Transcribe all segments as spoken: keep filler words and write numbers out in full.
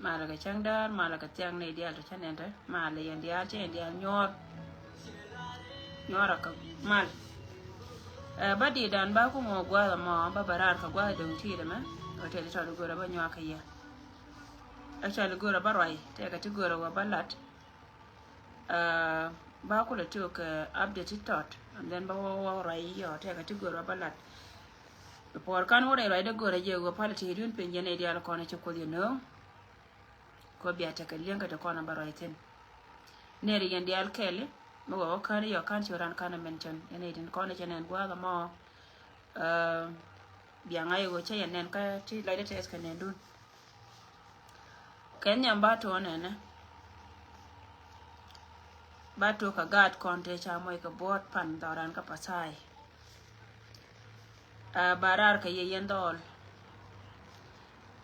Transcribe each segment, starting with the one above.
Malɛ kɛ cäŋ däär, malɛ kɛ thiaŋ nɛy diaal ti cä nɛn te, malɛ yɛn diaal, cä yɛn diaal nyuɔɔr. Nyuɔɔr a kɛ mal. Ɛ, ba di̱i̱t dan ba ku ŋuɔ gua̱a̱th ɛmɔ, ba bɛ raar kɛ gua̱a̱th do̱ŋ ti̱i̱t ɛmɛ. Ɛ tɛli tɔt i̱ görä ba nyuak kɛ yɛ. Actually görä ba ruac, tɛkɛ ti görä wä ba lat. Ɛ, ba kulɛ ti kɛ update ti tɔt, and then ba wä wä ruac yɔ, tɛkɛ ti görä wä ba lat. Puɔr kan wä rɛy ruacdä görä jɛ wä pal ti dun piny jɛ nɛy diaal kɔn ci Kuoth yɛ nööŋ. Kɔ bia tekɛ liɛŋ kä ti kɔn a bä ruac thi̱n. Nɛri yɛn diaal kɛɛli mi wä wä kän yɔ kän ci ran kän a mention yɛn itin kɔn a cɛ nɛn gua̱a̱th ɛmɔ. Bia ŋa̱c i̱ ɣöö cä yɛn nɛn kä ti lɔcdä tɛth kɛ nɛn dun. Kɛ nhiam ba tuɔɔk nɛnɛ. Ba tuɔɔk kɛ gaat kɔn tëë ca moc kɛ buɔ̱ɔ̱t pan dhɔran kä Pathai. Ɛ, ba raar kɛ yɛ yɛn dhɔɔl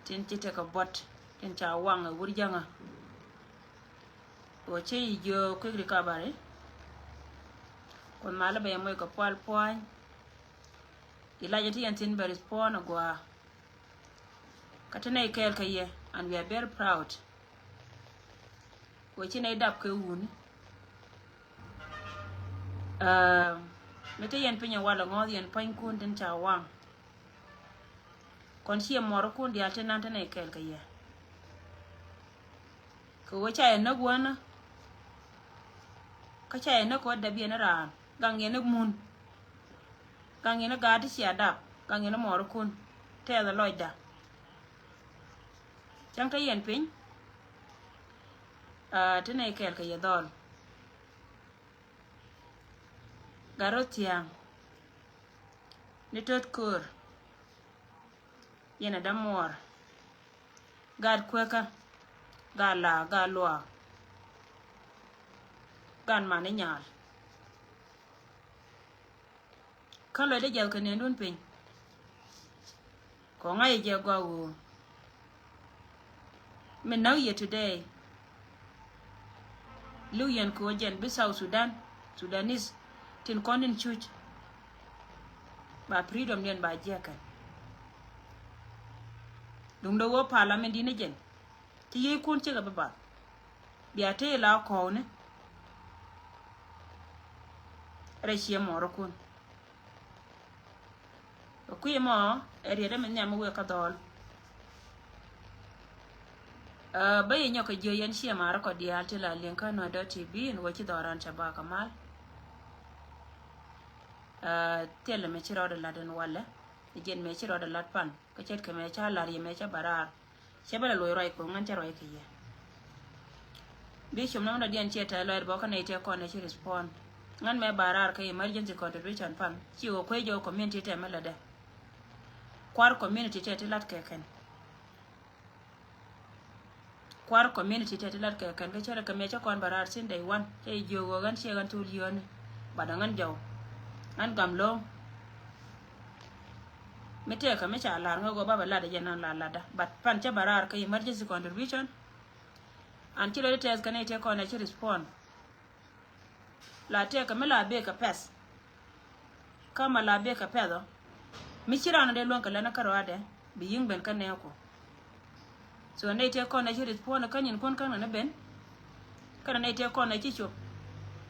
tin ci tekɛ buɔ̱t tin ca waŋ ɛ wur jäŋä. Ɣöö cä yi jiö quick recovery. Kuoth malä bɛ yɛ moc kɛ pual pua̱ny. Ilacɛ ti yɛn thi̱n bɛ respond agua. Kä ti nɛy kɛɛl kä yɛ, and we are very proud. Wee ci nɛy dap kɛ wuni. Ɛ, mi te yɛn piny ɛ walɛ ŋɔth yɛn pua̱nykun tin ca waŋ. Kɔn ciɛ muɔrikun diaal ti nan ti nɛy kɛɛl kä yɛ. Kɛ wee ca yɛ näk wänä. Kä ca yɛ näk kɛ wä dap yɛn raan. Gaŋ yɛn i̱ mun. Gaŋ yɛn i̱ gaat ti cia dap. Gaŋ yɛn i̱ muɔrikun. Tɛth ɛ lɔcda. Cäŋ te yɛn piny. Aa, ti nɛy kɛɛl kɛ yɛ dhɔl. Gat rɔ thia̱a̱ŋ. Ni töt köör. Yɛn ɛ dämuɔɔr. Gaat kuekä. Gaat laak, gaat luaak. Gaat man ni nyaal. Kä lɔcdä jiath kɛ nɛɛndun piny. Kɔ ŋa̱c jɛ gɔaa ɣöö mi näk yɛ today. Li̱w yɛn kɛ ɣöö jɛn bi South Sudan, Sudanese tin kɔn in cuc. Ba freedom diɛn ba jiäkɛn. Duundɛ ɣöö parliament di̱n ni jɛn. Ci yiëëkun cikɛ bi bath. Bia tëë la kɔɔkni. Rɛy ciɛ mɔrikun. Kui̱ mɔ ɛ riet ɛmɛ nhiam mi wek kä dhɔl. Ɛ, bä yɛ nyɔk kɛ jiö yɛn ciɛ marä kɔ diaal ti la liŋ kä nɔ dɔ ti bi in wä ci dhɔran cɛ ba kɛ mal. Ɛ, thilɛ mɛ ci rɔɔdɛ lat in walɛ. Jɛn mɛ ci rɔɔdɛ lat pan. Kä ce̱tkɛ mɛ ca lar yɛ mɛ ca bä raar. Cɛ bä lɛ loc ruac ko̱ŋ ŋän cɛ ruac kɛ yɛ. Bi com nɔmdä diɛn ciɛ tɛth lɔɛr bɔkä nɛy tëë kɔn ɛ ci respond. Ŋän mɛ ba raar kä emergency contribution fund ci wä kuec jɔw community tɛmɛ lätdɛ. Kuar community tɛt ti lat kɛ kɛn. Kuar community tɛt ti lat kɛ kɛn kä cärɛ kɛ mɛ cä kɔn bä raar sin day one cä jiök ɣöö ɣän ciɛ ɣän thol yio̱o̱ni. Bat ɛ ŋän jɔw ŋän gam lo̱o̱ŋ. Mi tëëkä mi ca la̱r ŋä ɣöö ba bɛ lat ɛ jɛ nan la latdä. But pan cä bä raar kä emergency contribution. An ci lɔcdä tɛth kɛ nɛy tëë kɔn ɛ ci respond. La tëëkä mi la bek kɛ pɛth. Kä ma la bek kɛ pɛth ɔ. Mi ci ran dee luäŋ kɛ lɛn kä rɔadɛ bi yi̱ŋ ben kä nɛɛku. So nɛy tëë kɔn ɛ ci respond kä nyinkun kä nɛn ben. Kä nɛy tëë kɔn ɛ ci cop.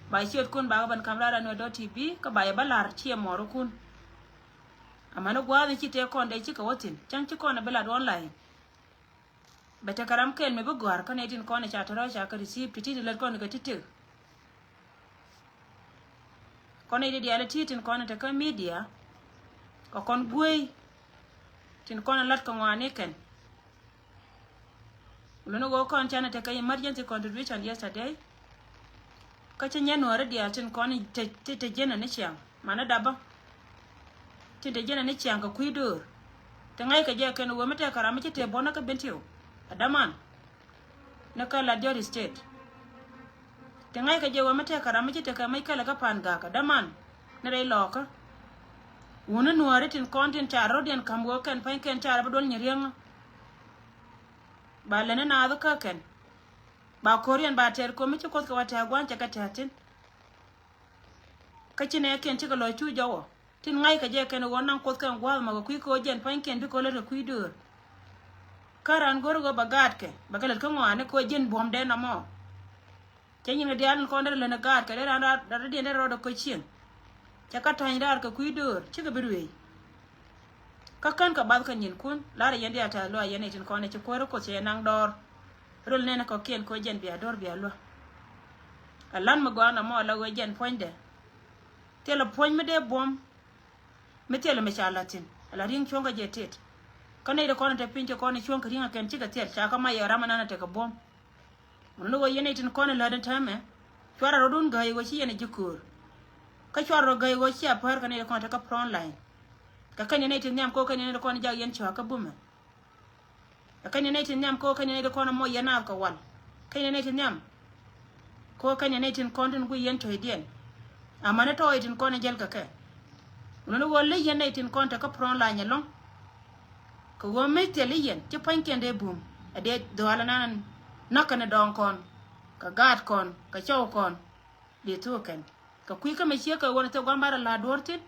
Ba ciötkun bakɛ ben ka̱m raar anɔ dɔ̱ ti bi kä ba yɛ bä la̱r ciɛ mɔrikun. Amäni gua̱a̱th in ci tëë kɔn dee cikɛ wä thi̱n cäŋ ci kɔn ɛ bi lat online. Bɛ tekɛ ram kɛl mi bi gɔ̱a̱r kä nɛy tin kɔn ca tɔ̱rɔ̱ ca kɛ receive ti ti ti lät kɔn kɛ ti tëk. Kɔn nɛy ti diaal ti tin kɔn tekä media kɛ kɔn guey tin kɔn lat kɛ ŋɔaani kɛn. Luni ɣöö kɔn canɛ tekä emergency contribution yesterday. Kä ci nyɛ nuɔ̱ɔ̱ri diaal tin kɔn ti te jɛnɛ ni ciaŋ manɛ dapä. Tin te jɛnɛ ni ciaŋ kɛ kui̱ döör. Ti ŋa̱ckɛ jɛ kɛn ɣöö mi tɛkɛ ram mi ci tëë buɔ̱nä kä Bentiu. Ɛ däman. Ni kä Lat Jɔr State. Ti ŋa̱ckɛ jɛ ɣöö mi tɛkɛ ram mi ci tëë kɛ mec kɛlɛ kä Pan Gak. Ɛ däman. Ni rɛy lɔɔkä. Wuni nuɔ̱ɔ̱ri tin kɔn tin car ro̱diɛn ka̱m ɣöö kɛn pa̱ny kɛn car ɛ bi duɔl nyi riäŋä. Ba lɛni naath kä kɛn. Ba ko̱riɛn ba tɛɛr ko̱mi ci Kuoth kɛ wa tɛ̈ɛ̈ gua̱a̱n cɛ kɛ tɛ̈ɛ̈ thi̱n. Kä ci nɛɛkiɛn cikɛ lɔc cu jɔwä tin ŋa̱ckɛ jɛ kɛn ɣöö naŋ Kuoth kɛn gua̱a̱th ma kɛ kui̱ kɛ ɣöö jɛn pa̱nykiɛn bikɛ ɣöö lät kɛ kui̱ döör. Kä raan go̱r ɣöö bɛ gaatkɛ, bɛ kɛ lät kä ŋɔaani kɛ ɣöö ji̱n buɔ̱mdɛ nɔmɔ. Cɛ nyin kɛ diaal in kɔn derɛ lät ni gaatkɛ, dee raan raar, raar, raan diɛn derɛ rɔɔdɛ ko̱ cieŋ. Cɛ kä tɔ̱ny raar kɛ kui̱ döör, cikɛ bi ruëëc. Kä kän kɛ bath kä nyinkun, la̱rä yɛn diaal tɛ̈th luaak yɛn nɛy tin kɔn ɛ ci kuäärä Kuoth cɛ yɛ naŋ dɔɔr. Röl nɛnɛ kɔ̱kiɛn kɛ ɣöö jɛn bia do̱r bia luäk. Ɛ la̱t mi gɔaa nɔmɔ ala ɣöö jɛn puɔ̱nydɛ. Thilɛ puɔ̱ny mi dee buɔ̱m. Mi thilɛ mi ca la̱t thi̱n ala ri̱eŋ cuɔ̱ŋ kä jɛ tet. Kä nɛy ti kɔn te piny ti kɔn cuɔ̱ŋ kɛ ri̱eŋ kɛn cikɛ thil ca kä mac yɛ ram anan a tekɛ buɔ̱m. Mun ni ɣöö yɛn nɛy tin kɔn lät in täämɛ, cuarɛ rɔ̱dun gäi ɣöö ci yɛn a ji̱ köör. Kä cuarɛ rɔ gäi ɣöö ci a päär kä nɛy ti kɔn te kä front line. Kɛ kɛn yɛn nɛy tin nhiam kɛ ɣöö kɛn yɛn nɛy ti kɔn jak yɛn cua kä bumɛ. Ɛ kɛn yɛn nɛy tin nhiam kɛ ɣöö kɛn yɛn nɛy ti kɔn a moc yɛn naath kɛ wal. Kɛn yɛn nɛy tin nhiam kɛ ɣöö kɛn yɛn nɛy tin kɔn tin guiy yɛn cuɔ̱cdiɛn. Amäni tɔɔy tin kɔn in jäl kɛ kɛ. Wulä ni ɣöö ley yɛn nɛy tin kɔn te kä front line ɛlɔ̱ŋ. Kɛ ɣöö mi thil i̱ yɛn ci pua̱nykiɛn dee bum. Ɛ dee dhɔaal ɛnan näk kɛn ɛ dɔɔŋ kɔn, kɛ gaat kɔn, kɛ cɔw kɔn. Dee thuk kɛn kɛ kui̱ kä mi ciek kɛ ɣöö ni thil gua̱a̱th mi ba rɔ la̱r duɔ̱ɔ̱r thi̱n.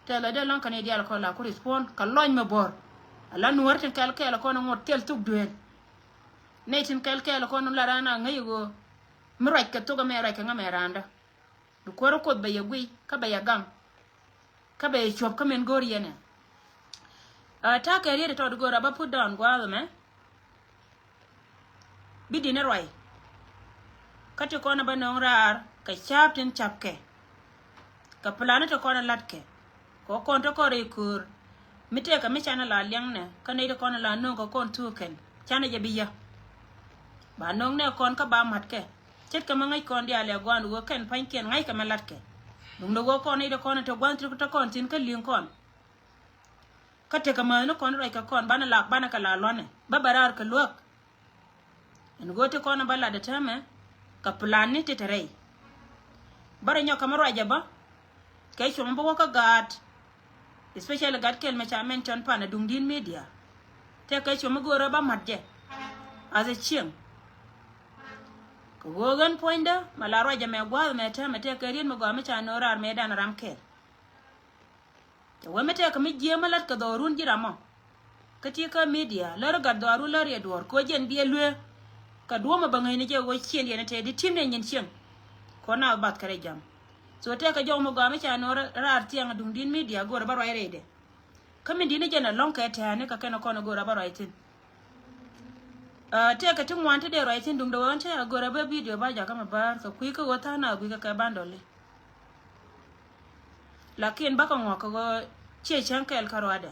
Tɛth la dee lɔ̱ŋ kɛn i̱ diaal kɔn la ku respond kɛ lɔny mi buɔ̱r. Ala nuɔ̱ɔ̱ri tin kɛl kɛɛl kɔn ŋot thil thuk duëël. Nɛy tin kɛl kɛɛl kɔn la raan a ŋäc ɣöö mi ruac kɛ thuk ɛmɛ ruac kɛ ŋämɛ raandä. Bi kuäärä Kuoth bɛ yɛ guiy kä bɛ yɛ gaŋ. Kä bɛ yɛ cuɔ̱p kä min go̱o̱r yɛn ɛ. Ɛ ta̱a̱ kɛ riet tɔt go̱o̱r a bä put down gua̱a̱th ɛmɛ. Bi di̱t ni ruac. Kä ti kɔn a bä nööŋ raar kɛ ca̱a̱p tin ca̱pkɛ. Kɛ plan ti kɔn a la̱tkɛ. Kɛ kɔn ti kɔn rɛy köör. Mi tëëkɛ mi canɛ la liɛŋnɛ kä nɛy ti kɔn a la nööŋ kɛ kɔn thuuk kɛn canɛ jɛ bi yä. Ba nööŋnɛ kɔn kä ba ma̱tkɛ. Ce̱tkɛ mi ŋäc kɔn diaal ɛ gua̱a̱n ɣöö kɛn pa̱nykiɛn ŋa̱ckɛ mi la̱tkɛ. Duundɛ ɣöö kɔn nɛy ti kɔn a te gua̱n thil kä te kɔn thi̱n kä li̱ŋ kɔn. Kä tekɛ mäthni kɔn ruac kɛ kɔn banɛ la banɛ kɛ la luanɛ bä bɛ raar kɛ luäk. Ɛn ɣöö ti kɔn bä lat ɛ täämɛ kɛ plan ni ti te rɛy. Bä rɔ nyɔk kɛ mi ruac ɛ bä kɛ cuɔmɔ bä wä kä gaat. Especially gat kɛl mɛ ca mention pan a duŋdi̱n media. Tɛkɛ cuɔmɔ go̱o̱rä bä mat jɛ. As a cieŋ. Kɛ ɣöö ɣän puɔ̱nydä mɛ la ruac ɛ mɛ gua̱a̱th mɛ täämɛ tɛkɛ riet mi gɔaa mi ca no̱o̱ŋ raar mɛ dan ram kɛl. Cɛ wee mi tɛkɛ mi jiääm mi la̱t kɛ dhɔrun ji̱ ramɔ. Kä ti kä media lär gat dhɔrun lär yɛ duɔ̱ɔ̱r kɛ ɣöö jɛn biɛ luee. Kɛ duɔ̱ɔ̱mɛ bɛ ŋäcni jɛ ɣöö ciëŋdiɛn tɛth di ti̱mdɛ nyin cieŋ. Kɔn na bath kɛ rɛy jam. So tɛkɛ jɔw mi gɔaa mi ca no̱o̱ŋ raar thiaŋ duŋdi̱n media go̱o̱rä bä ruac rɛydɛ. Kä min di̱t ni jɛn ɛlɔ̱ŋ kɛ tɛ̈ɛ̈ni kɛ kɛn kɔn go̱o̱rä bä ruac thi̱n. Ɛ tëëkɛ ti ŋuan ti dee ruac thi̱n duŋdɛ ɣöö ɣän cä a gör a bä video ba jakä mi bäär kɛ kui̱ kä ɣöö tha̱a̱ŋ na gui̱kɛ kɛ bandɔli. Lakin bakɛ ŋuɔ̱k kɛ ɣöö ciɛ cäŋ kɛɛl kä ruaadɛ.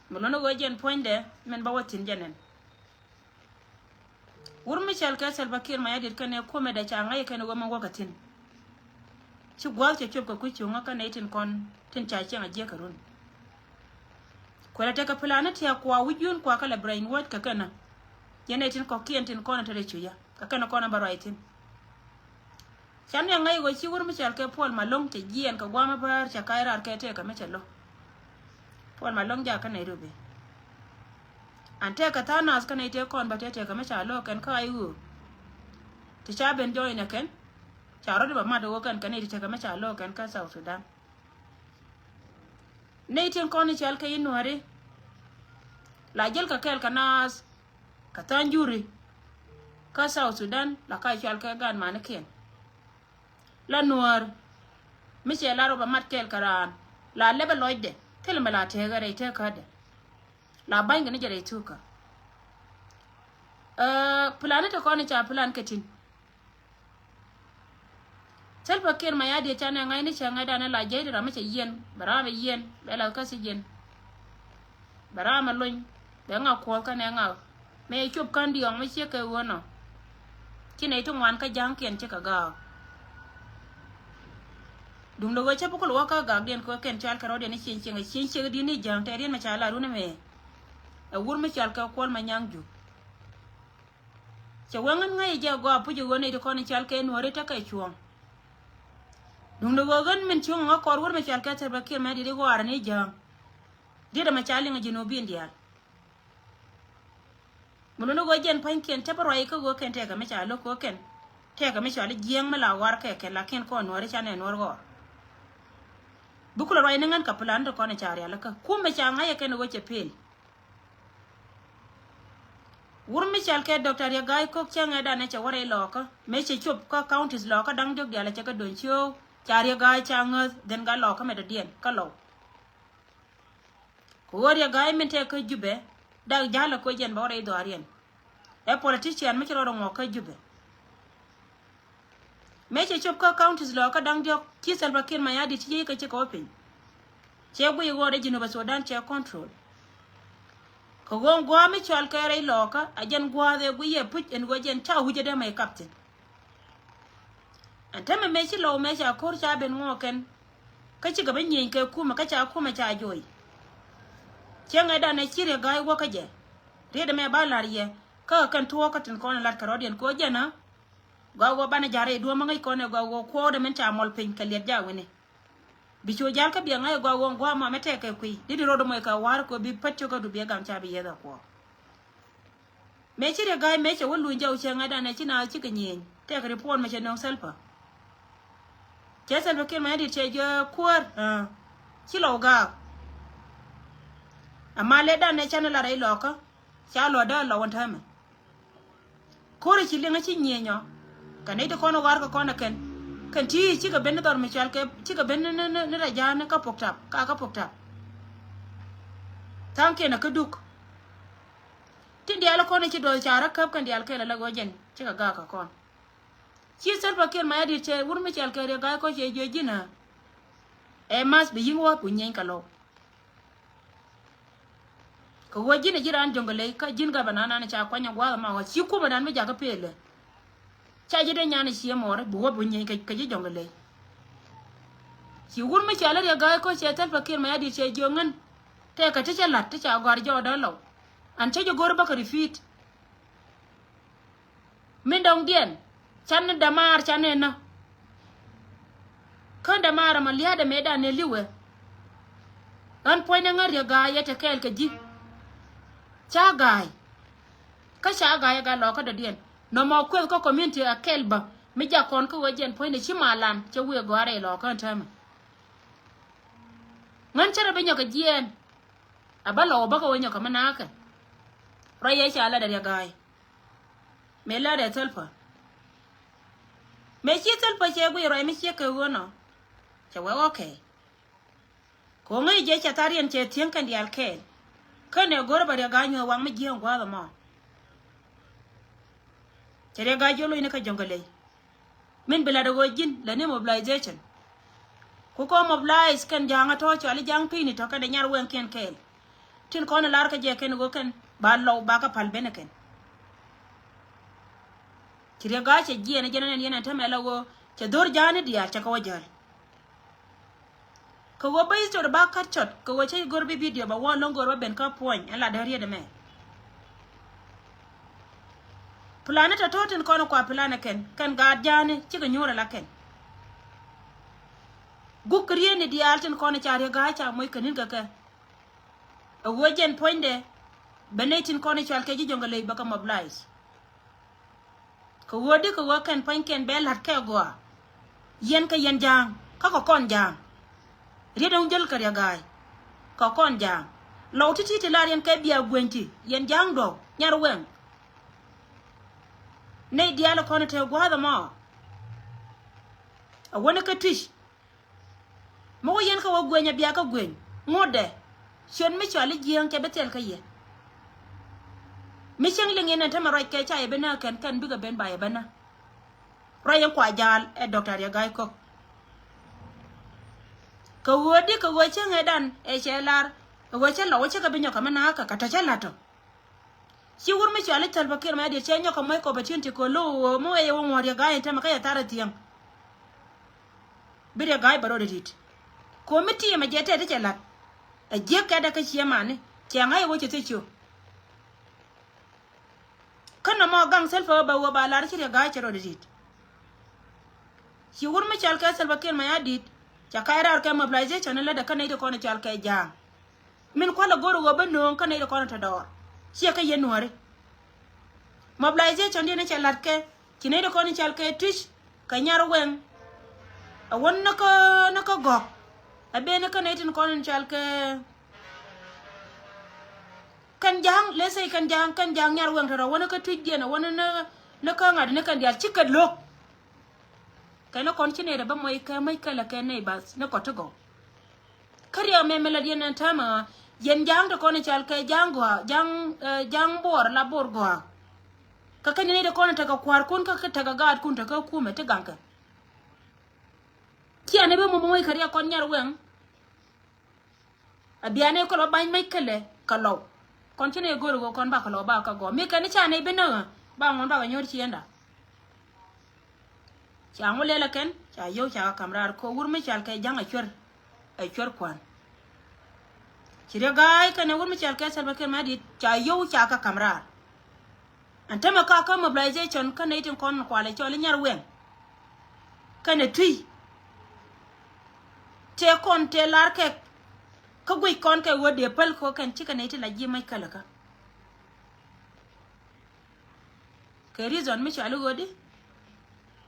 Mi luni ɣöö jɛn puɔ̱nydɛ min ba wä thi̱n jɛ nɛn. Wur mi cɔal kɛ Salva Kiir Mayardit kɛnɛ kuomɛ dee ca ŋa̱c kɛnɛ ɣöö min wäkɛ thi̱n. Ci gua̱a̱th cɛ cuɔp kɛ kui̱ cuŋä kä nɛy tin kɔn tin ca cieŋ a jiäk kɛ run. Kuɛlɛ tekɛ plan ni tiak kua wi̱c yun kua kä lɛ brainwash kɛ kɛnɛ. Yɛn nɛy tin kɔ̱kiɛn tin kɔn te rɛy cucä kɛ kɛnɛ kɔn bä ruac thi̱n. Can ni a ŋa̱c ɣöö ci wur mi cɔal kɛ Paul Malong cɛ jiɛɛn kɛ gua̱a̱th mi bäär cɛ kac raar kɛ tëëkɛ mi cɛ lo̱k. Paul Malong jakä Nairobi. An tëëkɛ tha̱a̱ŋ nath kä nɛy tëë kɔn bä tëë tëëkɛ mi ca lo̱k kɛn kä I O. Ti ca ben join ɛ kɛn ca rɔ̱t bä mat ɣöö kɛn kɛ nɛy ti tëëkɛ mi ca lo̱k kɛn kä South Sudan. Nɛy tin kɔn i̱ cɔal kɛ i̱ Nuääri la jäl kɛ kɛɛl kɛ naath kɛ tha̱a̱ŋ juri kä South Sudan la ka cɔal kɛ gan manikiɛn. La Nuäär mi cɛ la rɔ bɛ mat kɛɛl kɛ raan la lɛpɛ lɔcdɛ thil mɛ la tëëkɛ rɛy tëëkädɛ la banykɛ ni jɛ rɛy thukä. Ɛ plan ni te kɔn i̱ ca plan kɛ tin. Salva Kiir Mayardit canɛ ŋa̱cni cɛ ŋa̱cdan la jiɛc ti ram mi cɛ yiɛn bɛ ram mi yiɛn bɛ lath kä thi̱jiɛn. Bɛ ram mi lony bɛ ŋa kuɔth kɛnɛ ŋa. Mëë cop kän diɔ̱ɔ̱ŋ mi ciek kɛ ɣöö nɔ. Ci nɛy ti ŋuan kä ja̱a̱ŋkiɛn cikɛ gaak. Duundɛ ɣöö cä bi kul wä kä gaakdiɛn kɛ ɣöö kɛn cɔal kɛ rɔ̱diɛn i̱ cieŋ cieŋ i̱ cieŋ ciek di̱t ni ja̱a̱ŋ tɛ riet mi ca la run ɛmɛ. Ɛ wur mi cɔal kɛ Kuɔl Manyaŋ Juuk. Cɛ wee ŋän ŋäc jɛ gɔaa puc ɛ ɣöö nɛy ti kɔn i̱ cɔal kɛ Nuääri tekɛ cuɔ̱ɔ̱ŋ. Duundɛ ɣöö ɣän min cuŋ ŋä kɔr wur mi cɔal kɛ Salva Kiir Mayardit i̱ ɣɔaarä ni ja̱a̱ŋ. Diet ɛmɛ ca liŋ ɛ ji̱ nuɔ̱ɔ̱r bi̱i̱n diaal. Mi luni ɣöö jɛn pa̱nykiɛn cä bä ruac kä ɣöö kɛn tɛkɛ mi ca lo̱k kä ɣöö kɛn tɛkɛ mi cɔal i̱ jiääŋ mi la ɣɔaar kɛ kɛn lakin kɔn Nuääri canɛ Nuäär ɣɔr. Bi kulɛ ruac ni ŋän kɛ plan ti kɔn i̱ ca rialikä kumɛ ca ŋa̱c ɛ kɛn ɣöö cɛ pel. Wur mi cɔal kɛ Doctor Riek Gai Kok cɛ ŋɛ danɛ cɛ wä rɛy Lɔɔkä. Mëë cɛ cop kä counties Lɔɔkä da̱ŋ diɔ̱k diaal cɛ kɛ do̱ny cio̱o̱k. Ca Riek Gai ca ŋäth dhen gat Lɔɔkä mɛ dɔ̱diɛn kä Lɔw. Kɛ ɣöö Riek Gai min tɛk kä Jubɛ, dak ja̱lɛ kɛ jɛn bɛ wä rɛy dhɔaariɛn. Ɛ politician mi ci rɔɔdɛ ŋuɔk kä Jubɛ. Mëë cɛ cop kä counties Lɔɔkä da̱ŋ diɔ̱k, ci Salva Kiir Mayardit ci jiɛc kä ci kɛ wä piny. Cɛ guiy ɣöö rɛy Jinub Sudan cɛ control. Kɛ ɣöö gua̱a̱ mi cɔal kɛ rɛy Lɔɔkä, a jɛn gua̱a̱th ɛ guiy ɛ puc ɛn ɣöö jɛn ca wi̱cdɛ dee mɛ kap thi̱n. Ɛn täämɛ mëë ci Lɔw mëë ca ko̱r ca ben ŋuɔk kɛn. Kä cikɛ bi nyieny kɛ kumɛ, kä ca kumɛ ca joc. Cäŋɛ danɛ ci Riek Gai wä kä jɛ. Riet ɛmɛ ba la̱r yɛ. Kä kɛn tuɔɔk kä tin kɔn la̱t kɛ rɔ̱diɛn kɛ ɣöö jɛn ɛ gɔaa ɣöö banɛ ja̱r rɛy duɔ̱ɔ̱m mi ŋäc kɔn ɛ gɔaa ɣöö kuɔɔkdɛ min ca mɔl piny kɛ liɛt ja̱ wi̱ni. Bi cu jal kä biɛ ŋa̱c ɛ gɔaa ɣöö gua̱a̱ mɔ mɛ tɛk kɛ kui̱. Di̱t rɔɔdɛ mɔ ɛ kɛ wa̱r kɛ ɣöö bi pät cio̱kä du biɛ gaŋ ca bi yieth ɛ kuɔɔk. Mëë ci Riek Gai mëë cɛ wä luny jɔw cɛ ŋa̱c danɛ ci naath cikɛ nyieny. Tɛk report mɛ cɛ nöŋ Salva. Cɛ Salva Kiir Mayardit cɛ jiök kuäär, ɛ, ci Lɔw gaak. Ama lɛ danɛ canɛ la rɛy Lɔɔkä. Ca luɔ̱tdä Lɔw ɛn täämɛ. Ko̱rɛ ci liŋä ci nyieny ɔ. Kɛ nɛy ti kɔn ɣɔ̱a̱r kɛ kɔn ɛ kɛn. Kɛn ti cikɛ ben ni dhɔr mi cɔal kɛ, cikɛ ben ni, ni, ni, ni rɛy ja̱a̱n ni kä Pok Tap, ka kä Pok Tap. Tha̱a̱ŋkiɛn ɛ kä Duk. Tin diaal kɔn ci duɔth ca rɔ käp kɛn diaal kɛl ala ɣöö jɛn cikɛ gaak kɛ kɔn. Ci Salva Kiir Mayardit cɛ wur mi cɔal kɛ Riek Gai Kok cɛ jiök ji̱n ɛ. Ɛ math bi yi̱n wä bi nyieny kɛ Lɔw. Kɛ ɣöö ji̱n ɛ ji̱ raan Jɔŋgɛ Ley kä ji̱n gabana nan ca kuany ɛ gua̱a̱th ɛmɔ ɣöö ci kumɛ dan mi jakä pelɛ. Ca ji̱ dee nyan ɛ cië mɔɔri bi wä bi nyieny kɛ, kɛ ji̱ Jɔŋgɛ Ley. Ci wur mi cɔal Riek Gai Kok cɛ Salva Kiir Mayardit cɛ jiök ŋän. Tëëkɛ ti cä la̱t ti ca gɔ̱a̱r jɔɔdä Lɔw. An cä ji̱ go̱r bäkɛ repeat. Min dɔ̱ŋdiɛn can ni dämaar can ni nä. Kä dämaar ɛmɔ lia̱a̱dɛ mëëdan ni li̱wɛ. Ɣän puɔ̱nydɛ ŋäc Riek Gai ɛ te kɛɛl kɛ ji̱. Ca ga̱a̱y. Kä ca ga̱a̱y ɛ gat Lɔɔkä dɔ̱diɛn. Nɔmɔ kueth kä community ɛ kɛl bä mi jak kɔn kä ɣöö jɛn puɔ̱nydɛ ci malan cɛ wëë gɔ̱a̱r rɛy Lɔɔkä ɛn täämɛ. Ŋän cärɛ bi nyɔk kɛ jiɛɛn. A bä Lɔw bä kɛ wä nyɔk kɛ mi naakɛ. Ruac yɛ ca latdɛ Riek Gai. Mëë latdɛ Salva. Mëë ci Salva cɛ guiy ruac mi ciek kɛ ɣöö nɔ. Cɛ wee okay. Kɛ ɣöö ŋäc jɛ cɛ tha̱riɛn cɛ thiäŋ kɛn diaal kɛɛl. Kä nɛ go̱r bä Riek Gai nyuɔ̱th waŋ mi jiääŋ gua̱a̱th ɛmɔ. Cɛ Riek Gai jiök lo̱cni kä Jɔŋgɛ Ley. Min bi lat ɛ ɣöö ji̱n lɛ ni mobilization. Ku kɔ mobilize kɛn ja̱a̱ŋ a tɔ̱ cɔali ja̱a̱ŋ pi̱i̱ni tɔ̱ kɛn ɛ nyar wɛŋkiɛn kɛɛl. Tin kɔn ɛ lar kä jɛ kɛn ɛ ɣöö kɛn ba Lɔw ba kä pal ben ɛ kɛn. Ci Riek Gai cɛ jiɛɛn ɛ jɛn ɛn yɛn ɛn täämɛ la ɣöö cɛ dho̱r ja̱a̱ni diaal cɛ kɛ wä jäl. Kɛ ɣöö bä history ba kat cɔt kɛ ɣöö cä go̱r bi video ba wä lo̱ŋ go̱r ba ben kä puɔ̱ny ɛn la dee riet ɛmɛ. Plan ni tɔ̱tɔ̱ tin kɔn kua plan ɛ kɛn kɛn gaat ja̱a̱ni cikɛ nyuur ɛ la kɛn. Guk kɛ riet ni diaal tin kɔn ca Riek Gai ca moc kɛ ni̱n kɛ kɛ. Ɛ ɣöö jɛn puɔ̱nydɛ bɛ nɛy tin kɔn cɔal kɛ ji̱ Jɔŋgɛ Ley bɛ kɛ mobilize. Kɛ ɣöö di kɛ ɣöö kɛn pua̱nykiɛn bɛ la̱t kɛ gɔaa. Yɛn kɛ yɛn ja̱a̱ŋ kä kɛ kɔn ja̱a̱ŋ. Riet ɛn jäl kɛ Riek Gai kɛ kɔn ja̱a̱ŋ. Lɔw ti̱ti̱ ti lar yɛn kɛ bia gueny ti yɛn ja̱a̱ŋ duɔ̱k nyar wɛŋ. Nɛy diaal kɔn te gua̱a̱th ɛmɔ. A wäni kä Twic. Mi wä yɛn kä wä gueny a bia kä gueny ŋotdɛ. Ciöt mi cɔal i̱ jiääŋ cɛ bi thil kä yɛ. Mi cieŋ liŋ yɛn ɛn tämɛ ruac kɛ ca yɛ bi nä kɛn kɛn bikɛ ben ba yɛ bä nä. Ruac yɛn kua jaal ɛ Doctor Riek Gai Kok. Kɛ ɣöö di kɛ ɣöö cäŋ ɛ dan ɛ cɛ lar ɛ ɣöö cä lɔw cä kɛ bi nyɔk kɛ mi naakä kɛ tɔ cä la̱t tɔ. Ci wur mi cɔal i̱ Salva Kiir Mayardit cɛ nyɔk kɛ muɔc kɛ opportunity kɛ lo̱o̱ ɣöö mi wee yɛ wä ŋuɔ̱t Riek Gai ɛn tämɛ kä yɛ thar ɛ thiäŋ. Bi Riek Gai bɛ rɔɔdɛ di̱t. Ko̱ mi ti̱i̱ ɛmɛ jɛ tɛt i̱ cɛ la̱t. Ɛ jiäk kɛtdɛ kä ciɛ mani cɛ ŋa̱c ɛ wä cɛ thiec ciö. Kä nɔmɔ gaŋ Salva ɣä bɛ ɣöö ba lar ci Riek Gai cɛ rɔɔdɛ di̱t. Ci wur mi cɔal kɛ Salva Kiir Mayardit cɛ kac raar kɛ mobilization in lätdɛ kä nɛy ti kɔn cɔal kɛ ja̱a̱ŋ. Min kualɛ go̱r ɣöö bä nööŋ kä nɛy ti kɔn te dɔɔr ciɛ kä yɛn nuääri. Mobilization diɛn cɛ la̱t kɛ ci nɛy ti kɔn cɔal kɛ Twic kɛ nyar wɛŋ. A wän ni kä ni kä gɔ̱k a ben ni kä nɛy tin kɔn cɔal kɛ Kɛn ja̱a̱ŋ, let's say kɛn ja̱a̱ŋ, kɛn ja̱a̱ŋ nyar wɛŋ tɔ̱tɔ̱ wänä kä tui̱cdiɛn, wänä ni, ni kä ŋa̱t ni kɛn diaal cikɛ lo̱k. Kɛn ni kɔn ci nɛy dɛ bä mɔc kɛ mäc kɛlɛ kɛ nɛy bath ni kɔt ti gɔw. Kä riɛk mɛmɛ la diɛn ɛn täämɛ ɣä, yɛn ja̱a̱ŋ ti kɔn i̱ cal kɛ ja̱a̱ŋ gɔaa, ja̱a̱ŋ, eh, ja̱a̱ŋ buɔɔr la buɔɔr gɔaa. Kä kɛn ni nɛy ti kɔn i̱ tekɛ kua̱rkun kä tekɛ gaatkun tekɛ kumɛ ti gaŋkɛ. Ciɛ ni bi mɔmɔ wec kɛ riɛk kɔn nyar wɛŋ. A bianɛ kɔl ba ba̱ny mec kɛlɛ kɛ lɔw. Kɔn ci nɛ go̱r i̱ ɣöö kɔn bakɛ lɔw bakɛ gɔɔ. Mi kɛn i̱ ca nɛ bi näk ɣä ba ŋuɔ̱n bakɛ nyɔ̱ɔ̱r ciënda. Ca ŋu lɛl ɛ kɛn ca yio̱w ca kɛ ka̱m raar kɛ wur mi cal kɛ ja̱ŋ ɛ cuer, ɛ cuer kua̱n. Ci riek ga̱a̱c kɛn ɛ wur mi cal kɛ Salva Kiir Mayardit ca yio̱w ca kɛ ka̱m raar. Ɛn tämɛ ka kä mobilization kä nɛy tin kɔn kualɛ cɔl i̱ nyar wɛŋ. Kɛnɛ tui. Tëë kɔn tëë lar kɛ. Kä guic kɔn kɛ ɣöö dee päl kɛ ɣöö kɛn cikɛ nɛy ti la ji̱ mäc kälä kä. Kɛ reason mi cɔal i̱ ɣöödi.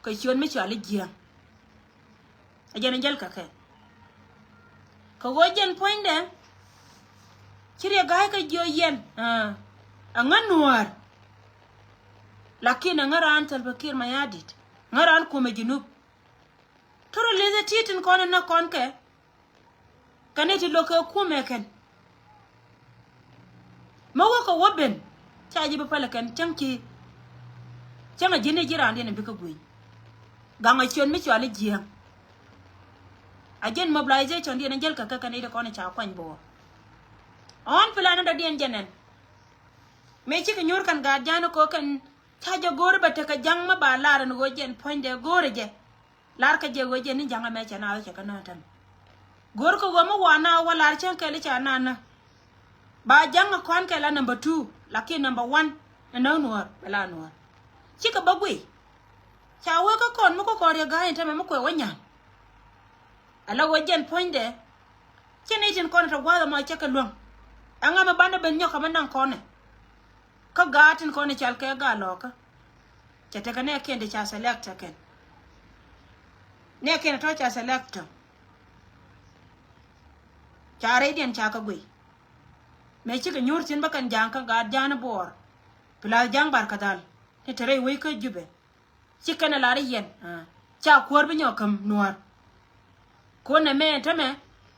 Kɛ ciöt mi cɔal i̱ jiääŋ. A jɛn a jäl kɛ kɛ. Kɛ ɣöö jɛn puɔ̱nydɛ. Ci riɛk ga̱a̱c kä jiö yɛn. Aa. Aŋä nuäär. Lakin aŋä raan Salva Kiir Mayardit. Ŋä raan kumɛ Junub. Toro lethɛ ti tin kɔn in nä kɔn kɛ. Kɛn i̱ ti lo̱k kɛ kumɛ kɛn. Mä wä kɛ wä ben ca ji̱ bi pälɛ kɛn cäŋ ci. Cäŋ a ji̱n i̱ ji̱ raandiɛn in bikɛ gui̱ny. Gaŋ a ciön mi cɔal i̱ jiääŋ. A ji̱n mobilization diɛn in jäl kɛ kɛ kɛn i̱ ti kɔn in ca kuany bo̱o̱r. Ɔn plan in dɔ̱diɛn jɛn ɛn. Mëë cikɛ nyuur kɛn gaat ja̱a̱n i̱ ko̱ kɛn ca jɛ go̱o̱r i̱ bɛ tekɛ ja̱ŋ mi ba lar in ɣöö jɛn puɔ̱nydɛ go̱o̱r i̱ jɛ. Lar kä jɛ ɣöö jɛ ni ja̱ŋ ɛmɛ cɛ na ɣöö cɛ kä nä tɛm. Go̱r kä ɣöö mi wa na wä lar cäŋ kɛl i̱ ca na nä. Ba ja̱ŋ ɛ kɔn kɛl a number two, lakin number one ɛ nä nuɔ̱ɔ̱r bɛ la nuɔ̱ɔ̱r. Cikɛ bä guiy. Ca wee kä kɔn mi kä kɔn riɛ ga̱a̱c in tɛmɛ mi kuɛ wä nyan. Ala ɣöö jɛn puɔ̱nydɛ. Cɛ ni tin kɔn tɛ gua̱a̱th ɛmɔ cɛ kɛ luäŋ. Ɛŋa mi banɛ ben nyɔk kɛ mi naŋ kɔnɛ. Kä gaat tin kɔn i̱ cal kɛ gaat lɔɔkä. Cɛ tekɛ nɛɛkiɛn ti ca select ɛ kɛn. Nɛɛkiɛn tɔ̱ ca select tɔ̱. Ca rɛydiɛn ca kɛ guiy. Mëë cikɛ nyuur thi̱n bä kɛn ja̱a̱ŋ kä gaat ja̱a̱n i̱ buɔɔr. Plus ja̱a̱ŋ bar kä dhal. Ni te rɛy wec kä Jubɛ. Ci kɛn ɛ lar i̱ yɛn. Ca kuäär bi nyɔk käm nuäär. Kun nɛ mɛ ɛn tämɛ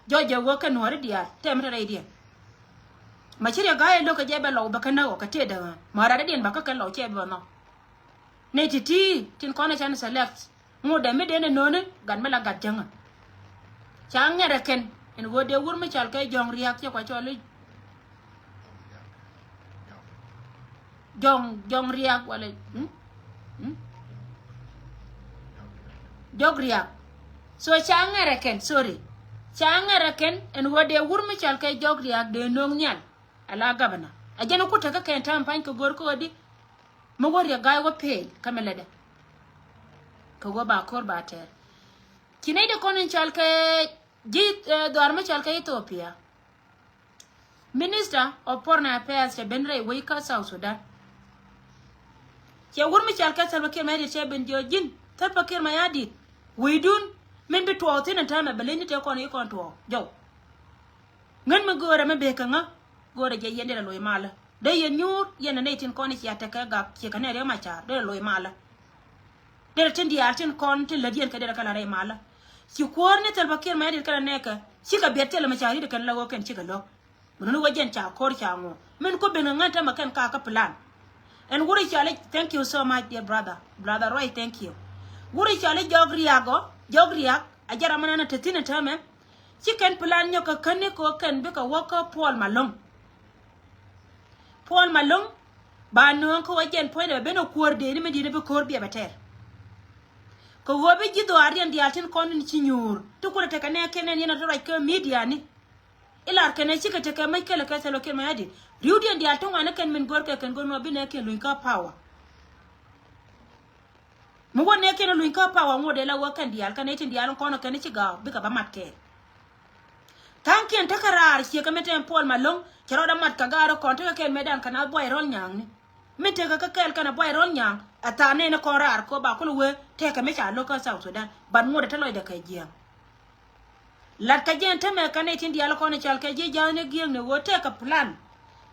jɔc jɛ wä kɛ nuɔ̱ɔ̱ri diaal tɛmɛ te rɛydiɛn. Ma ci riɛk ga̱a̱c ɛ lo̱k kɛ jɛ bɛ lɔw bɛ kɛ näk ɔ kɛ tëëdä ɣä ma raadädiɛn bä kä kɛ lɔw cɛ bɛ bɛ nhɔk. Nɛy ti̱ti̱ tin kɔn ɛ can select ŋot dɛ mi den ɛ nööni gat mi la gat jäŋä. Ca ŋɛr ɛ kɛn ɛn ɣöö dee wur mi cɔal kɛ jɔ̱ɔ̱ŋ ria̱a̱k cɛ kua cɔl i̱ Jɔŋ, jɔŋ riak wala, hmm? Hmm? Jɔk riak. So ca ŋɛrɛ kɛn, sorry. Ca ŋɛrɛ kɛn ɛn ɣöö dee wur mi cɔal kɛ jɔk riak dee no̱o̱ŋ nhial. Ala gabana a jɛn ku tekä kɛn ta̱a̱m pa̱ny kɛ go̱r kä ɣöö di. Mi wä riak ga̱a̱c wä peel kä mi lätdɛ. Kɛ ɣöö ba ko̱r ba tɛɛr. Ci nɛy di kɔn in cɔal kɛ ji̱, eh, dhɔaar mi cɔal kɛ Ethiopia. Minister of Foreign Affairs cɛ ben rɛy wec kä South Sudan. Cɛ wur mi cɔal kɛ Salva Kiir Mayardit cɛ ben jiɔ ji̱n Salva Kiir Mayardit. Wecdun min bi tuɔɔk thi̱n in täämɛ bɛ leny ni tëë kɔn i̱ kɔn tuɔɔk jɔw. Ŋän mi göörä mi bekɛ ŋä göörä jɛ yɛn derɛ loc malä. Dee yɛn nyuur yɛn ɛ nɛy tin kɔn i̱ cia tekɛ gak ciɛ kɛ nɛ riek ma ca̱a̱r derɛ loc malä. Derɛ tin diaal tin kɔn tin lät yɛn kɛ derɛ kɛ la rɛy malä. Ci kuäär ni Salva Kiir Mayardit kɛnɛ nɛɛkɛ cikɛ biɛt thilɛ mɛ ca ri̱t kɛn la ɣöö kɛn cikɛ lo̱k. Bi nuni wä jɛn ca ko̱r ca ŋuɔ min ku ben ŋän tämɛ kɛn ka kä plan. Ɛn wuri cɔali, thank you so much dear brother, brother Roy, thank you. Wuri cɔali jɔk riak ɔ, jɔk riak a jɛ ram mi nan a te thi̱n a täämɛ. Ci kɛn plan nyɔk kɛ käni kɛ ɣöö kɛn bikɛ wä kä Paul Malong. Paul Malong ba nööŋ kä wä jɛn puɔ̱nydɛ bɛ ben ɛ kuäär dee ni mi di̱t ni bi ko̱r biɛ bɛ tɛr. Kɛ ɣöö bi ji̱ dhɔaar diɛn diaal tin kɔn in ci nyuur ti kulɛ tekɛ nɛɛkiɛn ɛn yɛn a ti ruac kä midia ni. Ilar kɛn ɛ cikɛ tekɛ mäc kɛlɛ kɛ Salva Kiir Mayardit ri̱wdiɛn diaal ti ŋuan ni kɛn min go̱rkɛ kɛn go̱r ni wä bi nɛɛkiɛn luny kä power. Mi wä nɛɛkiɛn luny kä power ŋot dee la wä kɛn diaal kɛn ɛ tin diaal in kɔn ɔ kɛn ci ga̱a̱k bikɛ bä mat kɛɛl. Tha̱a̱ŋkiɛn tekɛ raar ciekɛ mi tɛm Paul Malong cɛ rɔɔdɛ mat kɛ gaarä kɔn tekɛ kɛɛl mëëdan kɛn a buay rɔl nyaŋni. Mi tekɛ kä kɛɛl kɛn a buay rɔl nyaŋ ɛ tha̱a̱ŋ nɛɛni kɔn raar kɛ ɣöö ba kulɛ wee tekɛ mi ca lo̱k kä South Sudan. But ŋot ɛ te lɔcdɛ kɛ jiääŋ. Lat kɛ jɛ ɛn tämɛ kɛn nɛy tin diaal kɔn i̱ cɔal kɛ ji̱ ja̱a̱n i̱ gi̱eŋni ɣöö tekɛ plan.